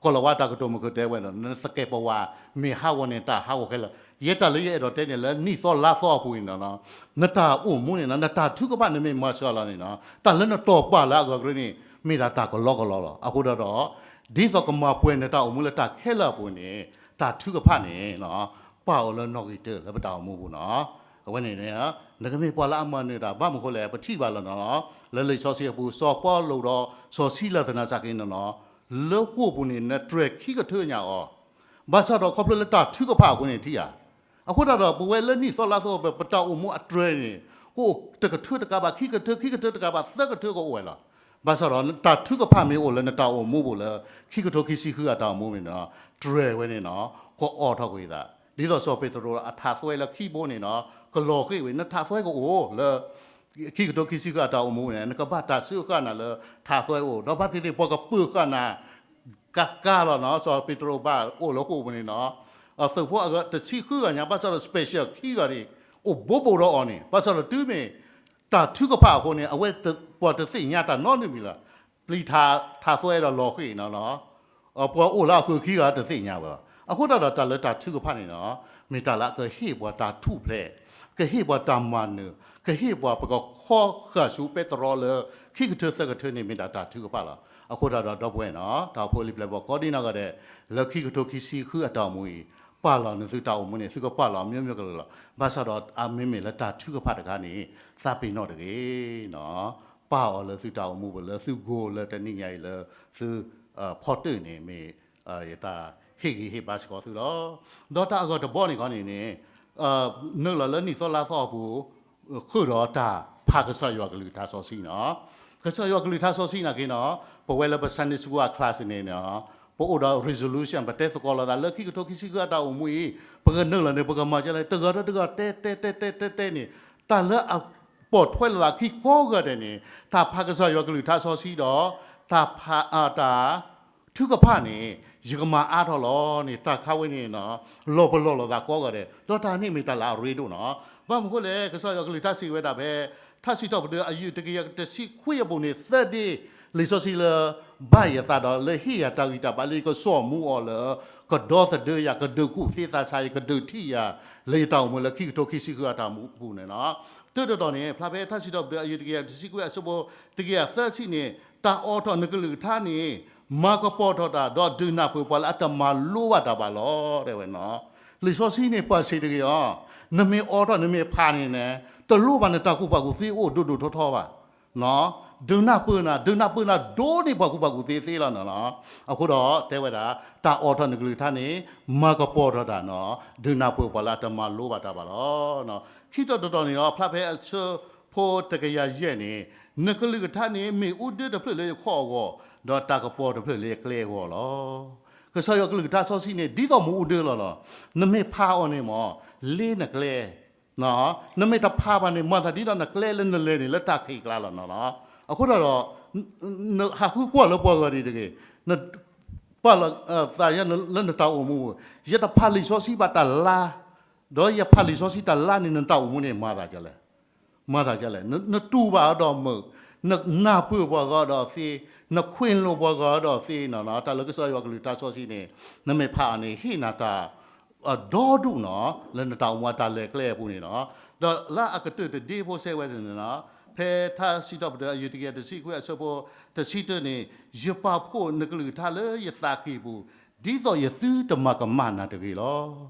ကီၢ်လီၤဝါတၢ်ကတိၤမုၢ်ကၢၢ်တဲဝဲဒီး နသကဲးပဝး မ့ၢ်ဟးဂီၤန့ၣ် တၢ်ဟးဂီၤခဲလၢာ်. ယဲတၢ်လၢယအဲၣ်ဒိးတဲန့ၣ် လၢနံၣ်သီလါသီအပူၤန့ၣ်နီၤ နတၢ်အိၣ်မူန့ၣ်နီၤ နတၢ်ထုကဖၣ်န့ၣ်မ့ၢ်မၤစှၤလီၤန့ၣ်နီၤ တၢ်လၢနတီၢ်ပာ်လၢအဂၤကရၢန့ၣ် မ့ၢ်ဒၣ်တၢ်ကလီကလီလီၤ. အဃိဒီး ဒ်သိးကမၤပှဲၤနတၢ်အိၣ်မူလၢတၢ်ခဲလၢာ်အပူၤန့ၣ် တၢ်ထုကဖၣ်န့ၣ် ပာ်အီၤလၢနီၣ်ဂံၢ်တၢၢ်လၢပတၢ်အိၣ်မူပူၤနီၤ. အဝဲန့ၣ် နကမ့ၢ်ပှၤလၢအမၤနၢၤတၢ် ဘၣ်မနုၤအဃိလဲၣ် ပထံၣ်ဘၣ်လီၤနီၤ လၢလံာ်စီဆှံအပူၤ စီၤပီလူးဒီးစီၤစံလၤသနာ်က့နီၤနီၤ လၢဃိာ်ပူၤန့ၣ် နတြဲၤခံကထၢညါအီၤ ဘၣ်ဆၣ်ဒီးခီဖျိလၢတၢ်ထုကဖၣ်အဃိန့ၣ်ထံၣ်ဧါ. အဃိသတးဒီး ပဝဲလၢနံၣ်သီလါသီ ပတၢ်အိၣ်မူအတြဲၤန့ၣ် ကအိၣ်တကထၢတကးဘၣ် ခံကထၢ ခံကထၢတကးဘၣ် သၢကထၢကအိၣ်ဝဲလီၤ. ဘၣ်ဆၣ်ဒီးတၢ်ထုကဖၣ်မ့ၢ်အိၣ်လၢနတၢ်အိၣ်မူပူၤလၢ ခံကထိခံဆံဃုအတၢ်အိၣ်မူန့ၣ်နီၤ တြဲၤဝဲန့ၣ်နီၤ ကအီၣ်ထီၣ်ကွံာ်သး ဒ်သိးစီၤပ့းတရူးအထးသွဲလၢခံဘိန့ၣ်နီၤ ကလီၤဃ့ၢ်ဝဲ နထးသွဲကအိၣ်လၢ ခံကထိခံဆံဃုအတၢ်အိၣ်မူန့ၣ် နကဘၣ်တၢ်စၢဃာ်နၤလၢထးသွဲအိၣ် ဒီးဘၣ်သ့ၣ်သ့ၣ်ပှၤကပၢၤဃာ်နၤ ကကါလီၤနီၤ စီၤပ့းတရူးဘၣ်အိၣ်လၢဃိာ်ပူၤန့ၣ်နီၤ သုးဖိအဂၤတဆံဃုဂၤညါ ဘၣ်ဆၣ်ဒီး special ခံဂၤန့ၣ် အိၣ်ဘိးဘိးဒီးအီၤန့ၣ် ဘၣ်ဆၣ်ဒီးတုၤမ့ၢ် တၢ်ထုကဖၣ်အဃိန့ၣ် အဝဲပှၤတသ့ၣ်ညါတၢ်နီတမံၤလၢၤ ပျံၤထးသွဲဒီးလီၤဃ့ၢ်နီၤနီၤ ပှၤအိၣ်လၢအဃၢၤခံဂၤတသ့ၣ်ညါဝဲဘၣ်. အဃိသတးဒီးတၢ်လၢတၢ်ထုကဖၣ်န့ၣ်နီၤ မ့ၢ်တၢ်လၢအကဟ့ၣ်ပှၤတၢ်ထူၣ်ဖျဲး ကဟ့ၣ်ပှၤတၢ်မၤနၢၤ ကဟ့ၣ်ပှၤပကခီဃာ်ဆူပဲတြီလၢ ခံကထၢသၢကထၢန့ၣ် မ့ၢ်ဒၣ်တၢ်ထုကဖၣ်လီၤ. အဃိသတးဒီးဒီပုၢ်ဝဲၢ်နီၤ တၢ်အိၣ်ဖှိၣ်လံာ်ပျဲၢ်ဘီၣ်ကိးဒံနီၢ်ဂၤဒဲး လၢခံကထိခံဆံဃုအတၢ်အိၣ်မူအံၤ ပာ်လီၤနသုတၢ်အိၣ်မူန့ၣ် သုကပာ်လီၤအမျိုးမျိုးကလုာ်လီၤ. ဘၣ်ဆၣ်ဒီးအမ့မ့ၢ်လၢတၢ်ထုကဖၣ်တခါန့ၣ် သးပ့ၤနီၣ်တဂ့ၤနီၤ ပာ်အီၤလၢသုတၢ်အိၣ်မူပူၤလၢသု goal လၢတနံၤညါအံၤလၢသု ဖီတၢၣ်န့ၣ် မ့ၢ်ယတၢ်ဟ့ၣ်ဂံၢ်ဟ့ၣ်ဘါစ့ၢ်ကီးသုလီၤ. ဒီးတၢ်အဂၤတဘီန့ၣ်ခီန့ၣ်န့ၣ် နုာ်လီၤလၢနံၣ်သီလါသီအပူၤ ဃုာ်ဒီးတၢ်ဖးကစၢ်ယွၤကလုၢ်ကထါစီဆှံနီၤ. ကစၢ်ယွၤကလုၢ်ကထါစီဆှံနာ်က့နီၤ ပဝဲလၢပ Sunday School အ class န့ၣ်နီၤ ပအိၣ်ဒီး resolution ပတဲသကိးလိာ်သးလၢခံကထိခံဆံဃုအတၢ်အိၣ်မူအံၤ ပကနုာ်လီၤန့ၣ် ပကမၤဒ်လဲၣ် တဂၤဒီးတဂၤတဲတဲတဲတဲတဲတဲန့ၣ် တၢ်လၢအပိာ်ထွဲလိာ်သးခံကိးဂၤဒဲးန့ၣ် တၢ်ဖးကစၢ်ယွၤကလုၢ်ကထါစီဆှံဒီး တၢ်ဖးအတၢ် ထုကဖၣ်န့ၣ် ယကမၤအါထီၣ်လီၤန့ၣ် တၢ်ခါဝဲန့ၣ်နီၤ လီၤပလီၢ်လိာ်သးကိးဂၤဒဲး ဒီးတၢ်န့ၣ်မ့ၢ်တၢ်လၢအရ့ဒိၣ်နီၤ. ဘၣ်မနုၤအဃိလဲၣ် ကစၢ်ယွၤကလုၢ်ကထါစံးဝဲဒၣ်ဖဲ ထါစံးထီၣ်ပတြၢၤအယုၢ်တကယၤတဆံခွံအပူၤန့ၣ် သၢဒ့ လံာ်စီဆှံလၢ ဘၣ်ယသးဒီးလၢဟ့ၣ်ယၤတၢ်ဂံၢ်တၢ်ဘါလၢယကစိာ်မူအီၤလၢ ကဒီသဒၢယၤ, ကဒုးကူၣ်သ့သးဆးယၤ, ကဒုးထံၣ်ယၤ လၢယတၢ်အိၣ်မူလၢခံကထိခံဆံဃုအတၢ်အိၣ်မူအပူၤန့ၣ်လီၤ. တၢ်တတီၤန့ၣ် ဖျါဖဲထါစံးထီၣ်ပတြၢၤအယုၢ်တကယၤတဆံခွံအဆၢဖိ တကယၤသၢဆံန့ၣ်, တၢ်အိးထီၣ်နကလုၢ်ကထါန့ၣ် မၤကပီၤထီၣ်တၢ် ဒီးဒုးနၢ်ပၢၢ်ပှၤလၢအတမၤလိဘၣ်တၢ်ဘၣ်လီၤ တဲဝဲန့ၣ်လီၤ. လံာ်စီဆှံန့ၣ်ပာ်စ့ၢ်တဂ့ၤအီၤ, နမ့ၢ်အိးထီၣ်နမ့ၢ်ဖးန့ၣ်န့ၣ် တလိၣ်ဘၣ်နတၢ်ကူၣ်ဘၣ်ကူၣ်သ့အိၣ်ဒိၣ်ဒိၣ်ထီထီဘၣ် ဒုးနၢ်ပၢၢ်နၤ, ဒုးနၢ်ပၢၢ်နၤဒိၣ်န့ၢ်ပှၤကူၣ်ဘၣ်ကူၣ်သ့သ့လီၤန့ၣ်လီၤ. အဃိဒီးတဲဝဲဒၣ် တၢ်အိးထီၣ်နကလုၢ်ကထါန့ၣ် မၤကပီၤထီၣ်တၢ်န့ၣ်, ဒုးနၢ်ပၢၢ်ပှၤလၢအတမၤလိဘၣ်တၢ်ဘၣ်လီၤ. ခံတီၤတတီၤန့ၣ်ဒီး ဖျါဖဲအဆၢဖိတကယၤယဲၢ်န့ၣ်, နကလုၢ်ကထါန့ၣ် မ့ၣ်အူဒၢတဖျၢၣ်လၢယခီၣ်အဂီၢ်, ဒီးတၢ်ကပီၤတဖျၢၣ်လၢယကျဲအဂီၢ်လီၤ. ကစၢ်ယွၤကလုၢ်ကထါစီဆှံန့ၣ် ဒ်သိးမ့ၣ်အူဒၢလီၤလီၤ. နမ့ၢ်ဖးအီၤန့ၣ်မ့ၢ် လ့နကျဲ နမ့ၢ်တဖးဘၣ်န့ၣ် မၤသးဒ်ဒီးနကျဲလၢနလဲၤန့ၣ် လၢတၢ်ခံးကျါလီၤန့ၣ်လီၤ. အဃိဒီး နဟးဃုကွၢ်လၢပှၤဂၤဒ်တဂ့ၤ, နပာ်လီၤသးလၢနတၢ်အိၣ်မူ, ယတဖးလံာ်စီဆှံဘၣ်တၢ်လါ, ဒီးယဖးလံာ်စီဆှံတၢ်လါန့ၣ် နတၢ်အိၣ်မူန့ၣ် မၤသးဒ်လဲၣ်, မၤသးဒ်လဲၣ်, နတူၢ်ဘၣ်အီၤဒီးမုာ်, နနၢ်ပၢၢ်ပှၤဂၤဒီးသ့, နခွဲးလိာ်ပှၤဂၤဒီးသ့န့ၣ်လီၤ. တၢ်လၢကစၢ်ယွၤကလုၢ်ကထါစီဆှံန့ၣ် နမ့ၢ်ဖးအီၤန့ၣ် ဟ့ၣ်နၤတၢ် အဒီဒူၣ်န့ၣ် လၢနတၢ်အိၣ်မူအတၢ်လဲၤကျဲအပူၤန့ၣ်လီၤ. ဒီးလၢအကတၢၢ်တဒ့ဖိစဲးဝဲန့ၣ်လီၤ. ဖဲထါစံးထီၣ်ပတြၢၤအယုၢ်တကယၤတဆံခွံအဆၢဖိတဆံတၢန့ၣ်, ယပာ်ဖှိၣ်နကလုၢ်ကထါလၢယသးကံၢ်ပူၤ, ဒ်သိးယသုတမၤကမၣ်နၤတဂ့ၤလီၤ.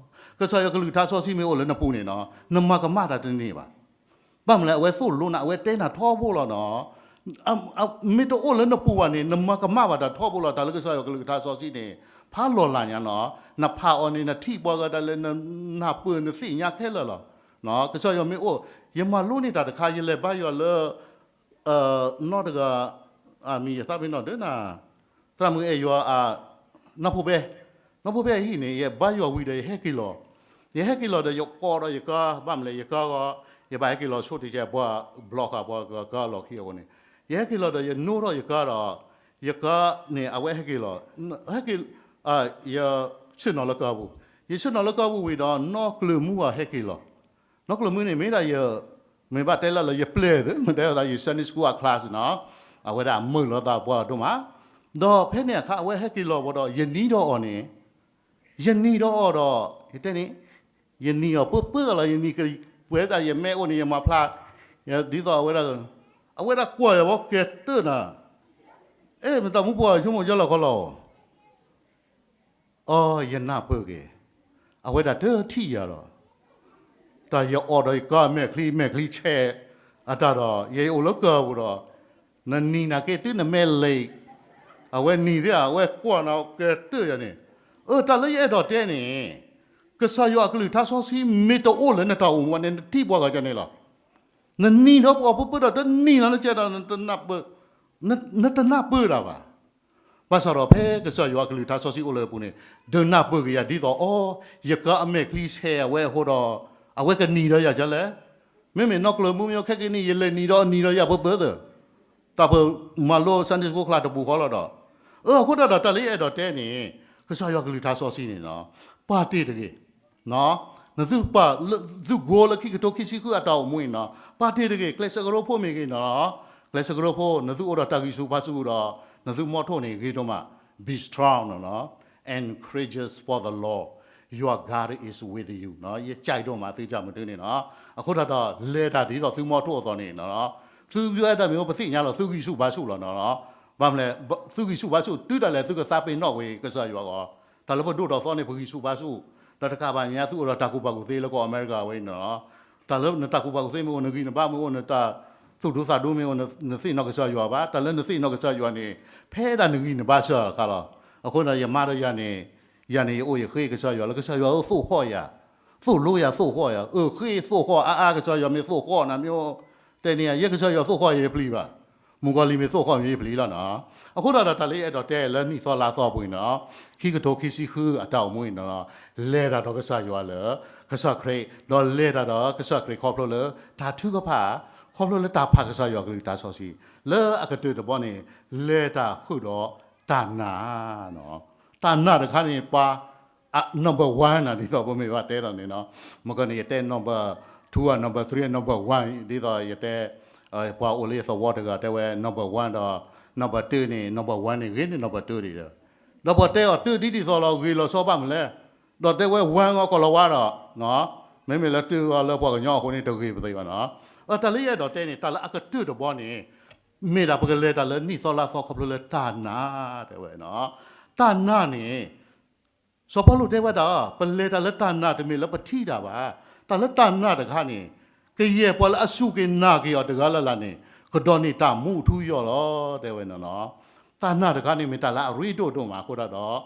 ကစၢ်ယွၤကလုၢ်ကထါစီဆှံမ့ၢ်အိၣ်လၢနပူၤန့ၣ်လီၤ, နမၤကမၣ်တၢ်တန့ၢ်ဘၣ်. ဘၣ်မနုၤလဲၣ်, အဝဲသိၣ်လိနၤ, အဝဲတဲနၤထီဘိလီၤန့ၣ်လီၤ. မ့ၢ်တအိၣ်လၢနပူၤဘၣ်န့ၣ် နမၤကမၣ်ဘၣ်တၢ်ထီဘိလီၤ. တၢ်လၢကစၢ်ယွၤကလုၢ်ကထါစီဆှံန့ၣ် ဖးလီၤလးညါန့ၣ်လီၤ. နဖးအီၤန့ၣ် နထံၣ်ပှၤဂၤဒၣ်လဲာ်, နနၢ်ပၢၢ်နသ့ၣ်ညါခဲလၢာ်လီၤ. ကစၢ်ယွၤမ့ၢ်အိၣ်, ယမၤလိန့ၢ်တၢ်တခါ ယလဲၤဘါယွၤလၢ နီတဂၤ, အမံၤယသးပ့ၤနီၣ်ဒၢနၤ, သရၣ်မုၣ်အဲၣ်ယွၤ, နီၢ်ဖိဖဲ, နီၢ်ဖိဖဲအဟံၣ်န့ၣ် ယဘါယွၤဝံၤဒီးယဟဲက့ၤလီၤ. ယဟဲက့ၤလီၤဒီးယကိးဒီးယကါ, ဘၣ်မနုၤလဲၣ် ယကါဂီၤ, ယဘၣ်ဟဲက့ၤလီၤဆိတကဲး ပှၤဘျီဃာ်ပှၤကါလီၢ်ခံအဃိန့ၣ်, ယဟဲက့ၤလီၤဒီးယနိထီၣ်ယကါဒီး, ယကါန့ၣ် အဝဲဟဲက့ၤလီၤ, ဟဲက့ၤ, ယဆ့ၣ်နီၤလၢကါပူၤ, ယဆ့ၣ်နီၤလၢကါပူၤဝံၤဒီး နီၢ်ကျၢၤမူအဟဲက့ၤလီၤ. နီၢ်ကျၢၤမူန့ၣ် မ့ၢ်ဒၣ်ယ, မ့ၢ်ဘၣ်တဲလၢလၢယပျဲၢ်သ့, မ့ၢ်တဲဝဲဒၣ်ယ Sunday school အ class န့ၣ်လီၤ. အဝဲဒၣ်မုာ်လီၤသးပှၤဒိၣ်မး, ဒီးဖဲန့ၣ်အခါ အဝဲဟဲက့ၤလီၤဘၣ်ဒီး ယနံၤဒီးအီၤန့ၣ်, ယနံၤဒီးအီၤဒီး, ယတဲန့ၣ်, ယနံၤအီၤပၢပၢလီၤ, ယနံၤကပှဲၤဒၣ်ယမဲအိၣ်န့ၣ် ယမၤဖျါ, ဒ်သိးအဝဲဒၣ်, အဝဲဒၣ်ကွၢ်ယၤဝဲကဲတၢၢ်နၤ, အဲၣ် မတၤမူပှၤဆိကမိၣ်ယလီၤခီလီၤ အီ, ယနၢ်ပၢၢ်က့ၤ, အဝဲဒၣ်တထံၣ်ယၤဒီး, တၢ်ယအီၣ်ဒီးယကါမဲာ်ချံ, မဲာ်ချံဆဲး, အတၢ်ဒီး ယအိၣ်လၢကါပူၤဒီး, နနံၤနာ်က့တုၤနမဲလံာ်, အဝဲနံၤသ့ဧါ, အဝဲကွၢ်နၤကဲတၢၢ်ယၤန့ၣ်, အၢ တၢ်လၢယအဲၣ်ဒိးတဲန့ၣ်, ကစၢ်ယွၤအကလုၢ်ကထါစီဆှံမ့ၢ်တအိၣ်လၢနတၢ်အိၣ်မူန့ၣ် နထံၣ်ပှၤဂၤကန့ၣ်လီၤ. နနံၤဒီးပှၤပၢပၢဒီးတနံၤလီၤ နကဲဒီး, နတနၢ်ပၢၢ်တၢ်ဘၣ်. ဘၣ်ဆၣ်ဒီးဖဲကစၢ်ယွၤအကလုၢ်ကထါစီဆှံအိၣ်လၢနပူၤန့ၣ်, ဒုးနၢ်ပၢၢ်က့ၤယၤဒ်သိးအီ, ယကါအမဲာ်ချံဆဲးအဝဲအဃိဒီး, အဝဲကနံၤဒီးယၤကလဲၣ်. မ့မ့ၢ်နီၢ်ကျၢၤမူမ့ၢ်ခဲကနံၣ် ယလဲၤနံၤဒီးအနံၤဒီးယၤပၢပၢသ့ၣ်, တၢ်ပမၤလိ Sunday school ချါတပူၤဃီလီၤဒီး, အၢ အဃိတၢ်ဒီးတၢ်လၢယအဲၣ်ဒိးတဲန့ၣ်, ကစၢ်ယွၤကလုၢ်ကထါစီဆှံန့ၣ်, ပာ်တ့ၢ်တဂ့ၤ နသုပာ်, သုကိလၢခံကထိခံဆံဃုအတၢ်အိၣ်မူအံၤန့ၣ်, ပာ်တ့ၢ်တဂ့ၤ, ကျဲးစၢးကရၢဖိမ့ၢ်ဂ့ၤန့ၣ်, ကျဲးစၢးကရၢဖိ နသုအိၣ်ဒီးတၢ်ဂံၢ်ဆူၣ်ဘါဆူၣ်ဒီး, နသုမီထိၣ်န့ၣ်ဂ့ၤဒိၣ်မး, be strong န့ၣ်, and courageous for the Lord, your God is with you ယကၠဲးဒိၣ်မးသုတၢ်မုၢ်တုၤန့ၣ်လီၤ. အဃိတၢ်ဒီး လဲၤတၢ်ဒ်သိးသုမီထိၣ်အသိးန့ၣ်, သုအဲၣ်ဒိးမ့ၢ်အိၣ်ပသ့ၣ်ညါလီၤ သုဂံၢ်ဆူၣ်ဘါဆူၣ်လီၤန့ၣ်လီၤ. ဘၣ်မနုၤလဲၣ်, သုဂံၢ်ဆူၣ်ဘါဆူၣ်တုၤဒၣ်လဲာ် သုကသးပ့ၤနီၣ်ဝဲကစၢ်ယွၤအဂီၢ်, တၢ်လၢပဒိၣ်ထီၣ်သီန့ၣ် ပဂံၢ်ဆူၣ်ဘါဆူၣ်, ဒီးတကးဘၣ်ညါ သုအိၣ်ဒီးတၢ်ကူၣ်ဘၣ်ကူၣ်သ့လၢကီၢ်အမဲရကၤဝဲအံၤန့ၣ်လီၤ. တၢ်လၢနတၢ်ကူၣ်ဘၣ်ကူၣ်သ့မ့ၢ်အိၣ် နဂံၢ်နဘါမ့ၢ်အိၣ် နတၢ်သူၣ်ဒူသးဒူမ့ၢ်အိၣ် နသ့ၣ်နီၣ်ကစၢ်ယွၤဘၣ်, တၢ်လၢနသ့ၣ်နီၣ်ကစၢ်ယွၤန့ၣ်, ဖဲဒၣ်နဂံၢ်နဘါစၢၤအခါလီၤ. အဃိန့ၣ် ယမါဒီးယၤန့ၣ်, ယၤန့ၣ် ယအိၣ်ယဃ့ကစၢ်ယွၤလၢကစၢ်ယွၤဧၢ သိၣ်ဃီၣ်ယၤ, သိၣ်လိယၤသိၣ်ဃီၣ်ယၤ, အၢဃ့သိၣ်ဃီၣ်အါအါ ကစၢ်ယွၤမ့ၢ်သိၣ်ဃီၣ်နၤမ့ၢ်အိၣ်, တဲန့ၣ် ယဲကစၢ်ယွၤသိၣ်ဃီၣ်ယဲယပျံၤဘၣ်, မုၣ်ကီၤလံၢ်မ့ၢ်သိၣ်ဃီၣ်မ့ၢ်ယပျံၤလီၤန့ၣ်. အဃိတၢ်ဒီးတၢ်လၢယအဲၣ်ဒိးတဲလၢနံၣ်သီလါသီပူၤန့ၣ်, ခံကထိခံဆံဃုအတၢ်အိၣ်မူန့ၣ်, လဲၤတၢ်ဒီးကစၢ်ယွၤလၢ, ကစၢ်ခရံာ်, ဒီးလဲၤတၢ်ဒီးကစၢ်ခရံာ်ခီဖျိလၢ, တၢ်ထုကဖၣ်, ခီဖျိလၢတၢ်ဖးကစၢ်ယွၤကလုၢ်ကထါစီဆှံ, လၢအကတၢၢ်တဘီန့ၣ်, လဲၤတၢ်ဃုာ်ဒီးတၢ်နာ်, တၢ်နာ်တခါန့ၣ် ပှၤ number one နၤ ဒ်သိးပမ့ၢ်ဘၣ်တဲသိးန့ၣ်, မ့ၢ်ကီန့ၣ် ယတဲ number two အ number three အ number one ဒ်သိးယတဲ, ပှၤအိၣ်လၢယသဝီတဂၤတဲဝဲ number one ဒီး number two န့ၣ် number one န့ၣ်ဂ့ၤန့ၢ် number two ဒံးဒီး, ဒီးပှၤတဲအီၤတုၤဒ်သိးလီၤ ဂ့ၤလီၤဆီဘၣ်မနုၤလဲၣ်, ဒီးတဲဝဲဝါအီၤကီၢ်လီၤဝါဒီး, မ့မ့ၢ်လၢတုၤအီၤလၢပှၤကညီအဃိန့ၣ် တဂ့ၤပသ့ဘၣ်နီၤ. အတၢ်လၢယအဲၣ်ဒိးတဲန့ၣ် တၢ်လၢအကတၢၢ်တဘီန့ၣ် မ့ၢ်ဒၣ်ပကလဲၤတၢ်လၢနံၣ်သီလါသီခီဖျိလၢတၢ်နာ်တဲဝဲနီၤ. တၢ်နာ်န့ၣ် စီၤပီလူးတဲဝဲဒၣ် ပလဲၤတၢ်လၢတၢ်နာ်တမ့ၢ်လၢပထံၣ်တၢ်ဘၣ်. တၢ်လၢတၢ်နာ်တခါန့ၣ် ကယဲၢ်ပှၤလၢအစူၢ်က့ၤနာ်က့ၤအီၤတဂၤလၢ်လၢ်န့ၣ် ကဒိးန့ၢ်တၢ်မူအထူအယိာ်လီၤ တဲဝဲနီၤနီၤ. တၢ်နာ်တခါန့ၣ် မ့ၢ်တၢ်လၢအရ့ဒိၣ်ဒိၣ်မးအဃိဒၣ်ဒီး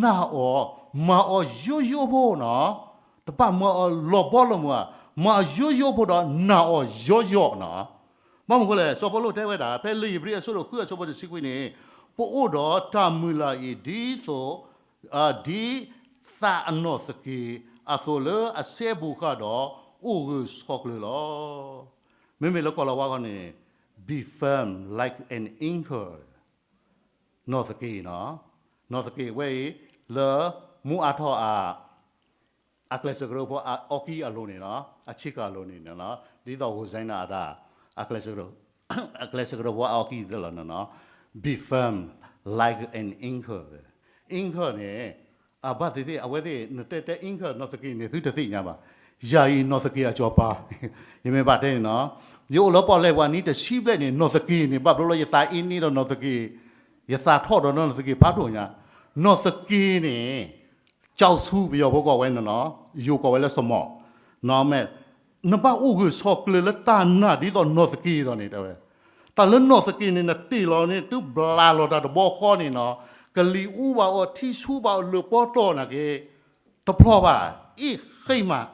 နာ်အီၤ, မၤအီၤယိယိဖိနီၤ. တဘၣ်မၤအီၤလီၤဘီလီၤမုၢ်ဧါ, မၤအီၤယိယိဖိဒီးနာ်အီၤယိယိနီၤ. ဘၣ်မနုၤအဃိလဲၣ်, စီၤပီလူးတဲဝဲဒၣ် ဖဲလံာ်ဧ့ၤဘြံၤအဆၢဒိၣ်ဃုအဆၢဖိတဆံခွံန့ၣ်, ပအိၣ်ဒီးတၢ်မုၢ်လၢ်အံၤ ဒ်သိး ဒ်သးအနီၢ်သက့ၤအသိးလၢအစဲဘူးဃာ်ဒီး အိၣ်ဂၢၢ်ဆိးကျၢၤလီၤ. မ့မ့ၢ်လၢကီၢ်လီၤဝါခီန့ၣ် be firm like an anchor နီၢ်သက့ၤနီၤ. နီၢ်သက့ၤဝဲအံၤ လၢမူအါထီၣ်အ အကျဲးစၢးကရၢဖိအီကံအလိၤန့ၣ်နီၤ, အဆ့ကၤအလိၤန့ၣ်နီၤ, ဒ်သိး Hosanna အတၢ် အကျဲးစၢးကရၢဖိအီကံသ့လီၤနီၤနီၤ. Be firm like an anchor. Anchor န့ၣ် အဘၣ်သ့ၣ်သ့ၣ် အဝဲသ့ၣ် နတဲတဲ anchor နီၢ်သက့ၤန့ၣ် သုတသ့ၣ်ညါဘၣ်. ယၤအံၤနီၢ်သက့ၤအစီၤပၤ ယမ့ၢ်ဘၣ်တဲန့ၣ်နီၤ, ယအိၣ်လၢပီၣ်လဲၣ်ပှၤနံၣ်တဆံဘျဲၣ်န့ၣ် နီၢ်သက့ၤန့ၣ် ဘၣ်ဘျီဘျီယသးအ့န့ဒီးနီၢ်သက့ၤ, ယသးထီၣ်ဒီးနီၢ်သက့ၤဖးဒိၣ်ညါ. နီၢ်သက့ၤန့ၣ် ကၠီဆူပယီၤဖိကိးဝဲနီၤနီၤ, ယိၤကိးဝဲလၢစမီၤ, နီၤမဲာ်, နဘၣ်အိၣ်ဂၢၢ်ဆိးကျၢၤလၢတၢ်နာ်ဒ်သိးနီၢ်သက့ၤအသိးန့ၣ်တဲဝဲ. တၢ်လၢနီၢ်သက့ၤန့ၣ် နတ့ၢ်လီၤန့ၣ် တုၤဘျးလီၤတၢ်တဘီဃီန့ၣ်နီၤ, ကလံၤအူဘၣ်အီၤ ထံဆူဘၣ်အီၤ လၢၢ်ပီတီၢ်နာ်က့ၤ တဖျီဘၣ်, အ့ၣ်ဃ့မး,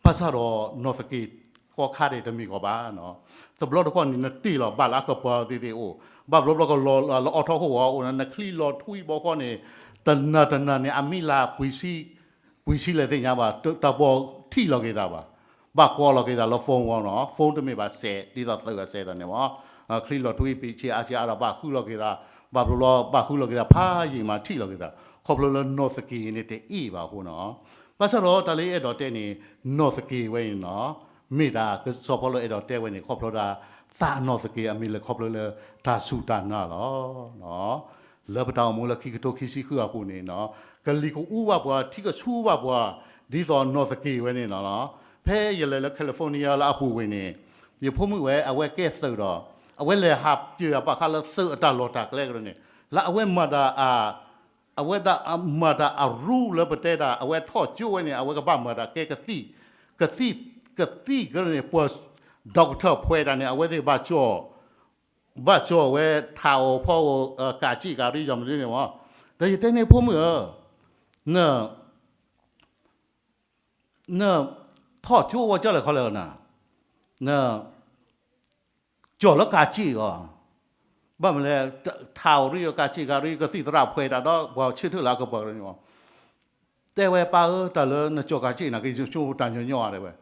ဘၣ်ဆၣ်ဒီးနီၢ်သက့ၤ ကီခါဒဲးတမ့ၢ်ကီးဘၣ်နီၤ. တဘျီတခီၣ်န့ၣ် နတ့ၢ်လီၤဘၣ်လၢအကပၤသ့ၣ်သ့ၣ်အိၣ်, ဘၣ်ဘျီဘျီကလီၤလၢအီထီၣ်ဟိၣ်ဂီၤအိၣ်နီၤ, နချံလီၤထွံဘီဃီန့ၣ်, တနၤတနၤန့ၣ် အမံၤလၢ ပှ့ၤဆံလဲၣ်သ့ၣ်ညါဘၣ်, တၢ်ဘီထံၣ်လီၤက့ၤသးဘၣ်, ဘၣ်ကွၢ်လီၤက့ၤသးလၢ phone ဝီနီၤ, phone တမ့ၢ်ဘၣ်စဲး ဒ်သိးသုးဂၤစဲးသးန့ၣ်မး, ချံလီၤထွံ ပ့ၤဆ့အါဆ့အါဒီး ဘၣ်ဃုလီၤက့ၤသး, ဘၣ်ဘျီဘျီ ဘၣ်ဃုလီၤက့ၤသး ဖးယံာ်မးထံၣ်လီၤက့ၤသး, ခီဖျိလၢနီၢ်သက့ၤန့ၣ်တအ့ၣ်ဘၣ်အဃိနီၤ. ဘၣ်ဆၣ်ဒီးတၢ်လၢအဲၣ်ဒိးတဲန့ၣ်, နီၢ်သက့ၤဝဲန့ၣ်နီၤ, မ့ၢ်တၢ်ကစီၣ်ဖီလၢအဲၣ်ဒိးတဲဝဲန့ၣ် ခီဖျိဒၣ် သးနီၢ်သက့ၤအမ့ၢ်လဲၤခီဖျိလၢတၢ်စူၢ်တၢ်နာ်လီၤ. လၢပတၢ်အိၣ်မူလၢခံကထိခံဆံဃုအပူၤန့ၣ်နီၤ, ကလံၤကအိၣ်ဘၣ်ပှၤ ထံကဆူဘၣ်ပှၤ, ဒ်သိးနီၢ်သက့ၤဝဲန့ၣ်နီၤ, ဖဲယလဲၤလၢ California လၢအပူၤဝဲန့ၣ်, ယဖိမုၣ်ဝဲ အဝဲကဲသုးဒီး, အဝဲလဲၤဟးပၠၢၣ်အဘၣ်ဃးလၢသုးအတၢ်လီၢ်တၢ်ကျဲကရၢန့ၣ်, လၢအဝဲမၤတၢ် အဝဲဒၣ်မၤတၢ်အရူလၢပတဲဒၣ် အဝဲထီၣ်ကၠိဝဲန့ၣ် အဝဲကဘၣ်မၤတၢ်ကဲကသံၣ်, ကသံၣ်, ကသံၣ်ကရၢန့ၣ် ပှၤ doctor ဖှဲးတၢ်န့ၣ် အဝဲသ့ၣ်ဘၣ်ကၠီ, ဘၣ်ကၠီဝဲ ထးအိၣ်ဖီအိၣ် ကးကံၣ်ကးရံ ယီၤမနုၤန့ၣ်မး, ဒီးယတဲန့ၣ်ဖိမုၣ်ဧၢ, န န ထီၣ်ကၠိဝဲကၠီလဲၣ်ခီလဲၣ်နၤ, န ကၠီလၢကးကံၣ်အီၤ, ဘၣ်မနုၤလဲၣ်, ထးအိၣ်ရံ ကးကံၣ်ကးရံ ကသံၣ်သရၣ်ဖှဲးတၢ်ဒီး ပှၤဆၢထၢၣ်လၢအကပၤန့ၣ်မး, တဲဝဲပၢ်ဧၢ တၢ်လၢနကၠီကးကံၣ်နာ်က့ ယဆိကမိၣ်တၢ်ညီညီတဲဝဲ,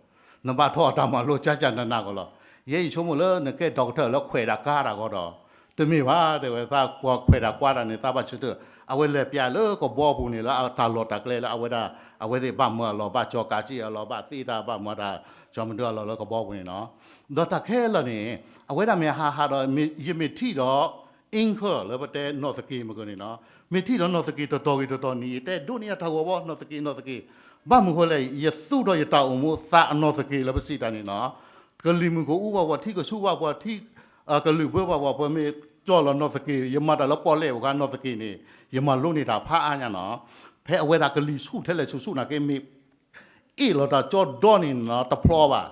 နဘၣ်ထီၣ်အတၢ်မၤလိကၠၢ်ကၠၢ်နးနးကီးလီၤ, ယဲယဆိကမိၣ်လၢနကဲ doctor လၢခွဲးတၢ်ကါတၢ်ဂီၤဒီး, တမ့ၢ်ဘၣ်တဲဝဲ သးပှၤခွဲးတၢ်ကွၢ်တၢ်န့ၣ် သးဘၣ်ဆၢထၢၣ် အဝဲလဲၤပျးလၢကဘီပူၤန့ၣ် လၢအတၢ်လီၢ်တၢ်ကျဲလၢအဝဲဒၣ် အဝဲသ့ၣ်ဘၣ်မၤအလီၢ် ဘၣ်ကၠီကးကံၣ်အလီၢ် ဘၣ်သ့တၢ်ဘၣ်မၤတၢ် ကၠီမဒုအလီၢ်လၢကဘီပူၤန့ၣ်နီၤ, ဒီးတၢ်ခဲလၢာ်န့ၣ် အဝဲဒၣ်မ့ၢ်ဟးဟးဒီး ယမ့ၢ်ထံၣ်ဒီး anchor လၢပတဲနီၢ်သက့ၤမ့ၢ်ဂ့ၤန့ၣ်နီၤ, မ့ၢ်ထံၣ်ဒီးနီၢ်သက့ၤတတီၤဂ့ၤတတီၤန့ၣ် ယတဲဒိးန့ၢ်အတၢ်ဂီၤဘီ နီၢ်သက့ၤ နီၢ်သက့ၤ, ဘၣ်မနုၤဃိလဲၣ် ယသူၣ်ထီၣ်ယတၢ်အိၣ်မူသးအနီၢ်သက့ၤလၢပစံးတၢ်န့ၣ်နီၤ, ကလံၤမုၢ်ကအိၣ်ဘၣ်ပှၤ ထံကဆူဘၣ်ပှၤ ထံ ကလုာ်ဘၢဘၣ်ပှၤ ပမ့ၢ်ကၠီလီၤနီၢ်သက့ၤ ယမၤတၢ်လၢပီၣ်လဲၣ်ပူၤခါနီၢ်သက့ၤန့ၣ် ယမၤလိန့ၢ်တၢ်ဖးအါညါနီၤ, ဖဲအဝဲဒၣ်ကလံၤဆူၣ်ထဲလဲၣ်ဆူၣ်ဆူၣ်နာ်က့မ့ၢ် အ့ၣ်လီၤတၢ်ကၠီဒီန့ၣ်နီၤ တဖျီဘၣ်,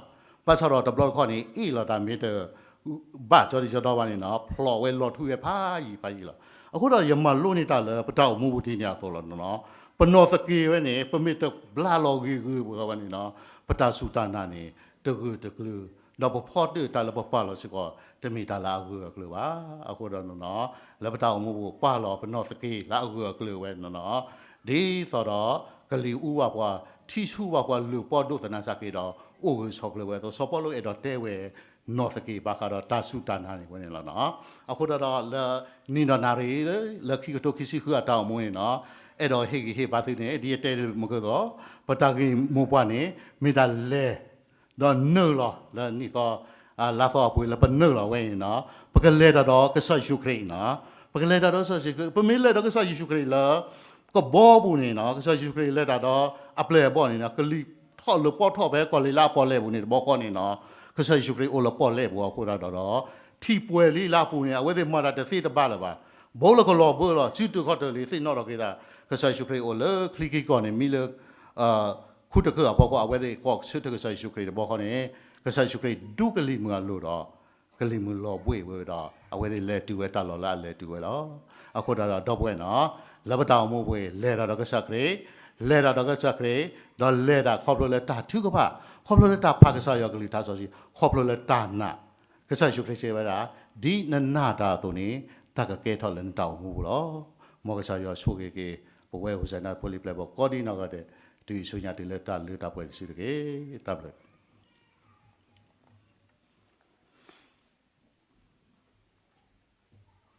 ဘၣ်ဆၣ်ဒီးတဘျီတခီၣ်န့ၣ် အ့ၣ်လီၤတၢ်မ့ၢ်တ ဘၣ်ကၠီဒံကၠီဒီဘၣ်န့ၣ်နီၤ ဖျိးဝဲလီၤထွံဝဲဖးယံာ်ဖးယံာ်လီၤ. အဃိဒီးယမၤလိန့ၢ်တၢ်လၢပတၢ်အိၣ်မူပူၤဒ်န့ၣ်အသိးလီၤနီၤ, ပနီၢ်သက့ၤဝဲန့ၣ် ပမ့ၢ်တဘျါလီၤဂ့ၤဂ့ၤပှၤဘၣ်န့ၣ်နီၤ ပတၢ်စူၢ်တၢ်နာ်န့ၣ် တဂၢၢ်တကျၢၤ, ဒီးပဖီတၢၣ်တၢ်လၢပပာ်လီၤစ့ၢ်ကီး တမ့ၢ်တၢ်လၢအဂၢၢ်အကျၢၤဘၣ်. အဃိဒီးနီၤ လၢပတၢ်အိၣ်မူပူၤပာ်လီၤပနီၢ်သက့ၤလၢအဂၢၢ်အကျၢၤဝဲနီၤနီၤ ဒ်သိးဒီး ကလံၤအူဘၣ်ပှၤ ထံဆူဘၣ်ပှၤ လၢၢ်ပီၢ်ဒိၣ်သနာ်က့ဒီး အိၣ်ဂၢၢ်ဆိးကျၢၤဝဲအသိး စီၤပီလူးအဲၣ်ဒိးတဲဝဲ နီၢ်သက့ၤဘၣ်ဃးဒီးတၢ်စူၢ်တၢ်နာ်န့ၣ်ဝဲန့ၣ်လီၤနီၤ. အဃိဒီးလၢ နံၤဒီးနၣ်ရံၣ် လၢခံကထိခံဆံဃုအတၢ်အိၣ်မူန့ၣ်နီၤ အဲၣ်ဒိးဟ့ၣ်ဂံၢ်ဟ့ၣ်ဘါသုန့ၣ် ဒ်ယတဲမုၢ်ကသိး ပတၢ်ဂ့ၢ်မိၢ်ပှၢ်န့ၣ် မ့ၢ်တၢ်လဲၤ ဒီးနုာ်လီၤလၢနံၣ်သီ လါသီအပူၤလၢပနုာ်လီၤဝဲန့ၣ်နီၤ ပကလဲၤတၢ်ဒီးကစၢ်ယ့ၣ်ၡူးခရံာ်နီၤ ပကလဲၤတၢ်ဒီးကစၢ်ယ့ၣ်ၡူးခရံာ်, ပမ့ၢ်လဲၤဒီးကစၢ်ယ့ၣ်ၡူးခရံာ်လၢ ကဘီပူၤန့ၣ်နီၤ, ကစၢ်ယ့ၣ်ၡူးခရံာ်လဲၤတၢ်ဒီးအပျဲၢ်အဘီၣ်န့ၣ်နီၤ, ကလံၣ်ထီၣ်လၢပီၣ်ထီၣ်ဖဲကီၢ်လံၤလါအပီၣ်လဲၣ်ပူၤန့ၣ်တဘျီဃီန့ၣ်နီၤ, ကစၢ်ယ့ၣ်ၡူးခရံာ်အိၣ်လၢပီၣ်လဲၣ်ပူၤအဃိသတးဒီး ထံၣ်ပှဲၤလံလါပူၤန့ၣ် အဝဲသ့ၣ်မၤတၢ်တသ့တဘၣ်လၢၤဘၣ်. ဘူးလၢကလီၤဘၢလီၤ, စုတုၤခီၣ်တၢၢ်လံ, သ့ၣ်နီၣ်ထီၣ်က့ၤသး, ကစၢ်ယ့ၣ်ၡူးခရံာ်အိၣ်လၢချံက့ၤကီၢ်န့ၣ် မံလၢ ခူတခၢၣ်အဖီခိၣ် အဝဲသ့ၣ်ကဆၢထၢၣ်ကစၢ်ယ့ၣ်ၡူးခရံာ်တဘျီဃီန့ၣ်, ကစၢ်ယ့ၣ်ၡူးခရံာ်ဒူကလံၤမုၢ်အလိၤဒီး ကလံၤမုၢ်လီၤဘှံးဝဲဒီး အဝဲသ့ၣ်လဲၤတုၤဝဲတၢ်လီၢ်လၢအလဲၤတုၤဝဲလီၤ. အဃိသတးဒီး ဒီပုၢ်ဝဲၢ်နီၤ, လၢပတၢ်အိၣ်မူပူၤ လဲၤတၢ်ဒီးကစၢ်ခရံာ်, လဲၤတၢ်ဒီးကစၢ်ခရံာ်, ဒီးလဲၤတၢ်ခီဖျိလၢတၢ်ထုကဖၣ်, ခီဖျိလၢတၢ်ဖးကစၢ်ယွၤကလုၢ်ကထါစီဆှံ, ခီဖျိလၢတၢ်နာ်, ကစၢ်ယ့ၣ်ၡူးခရံာ်စံးဝဲဒၣ်, ဒ်နနာ်တၢ်အသိးန့ၣ် တၢ်ကကဲထီၣ်လၢနတၢ်အိၣ်မူပူၤလီၤ. မ်ကစၢ်ယွၤဆိၣ်ဂ့ၤက့ၤ ပဝဲ Hosanna ဖိလံၤပျဲၢ်ဘီၣ် ကိးဒံနီၢ်ဂၤဒဲး တုၤအံၤဆူညါတုၤလၢတၢ်လၢတၢ်ပှဲၤတစုတက့ၢ်. တၢ်ဘျုး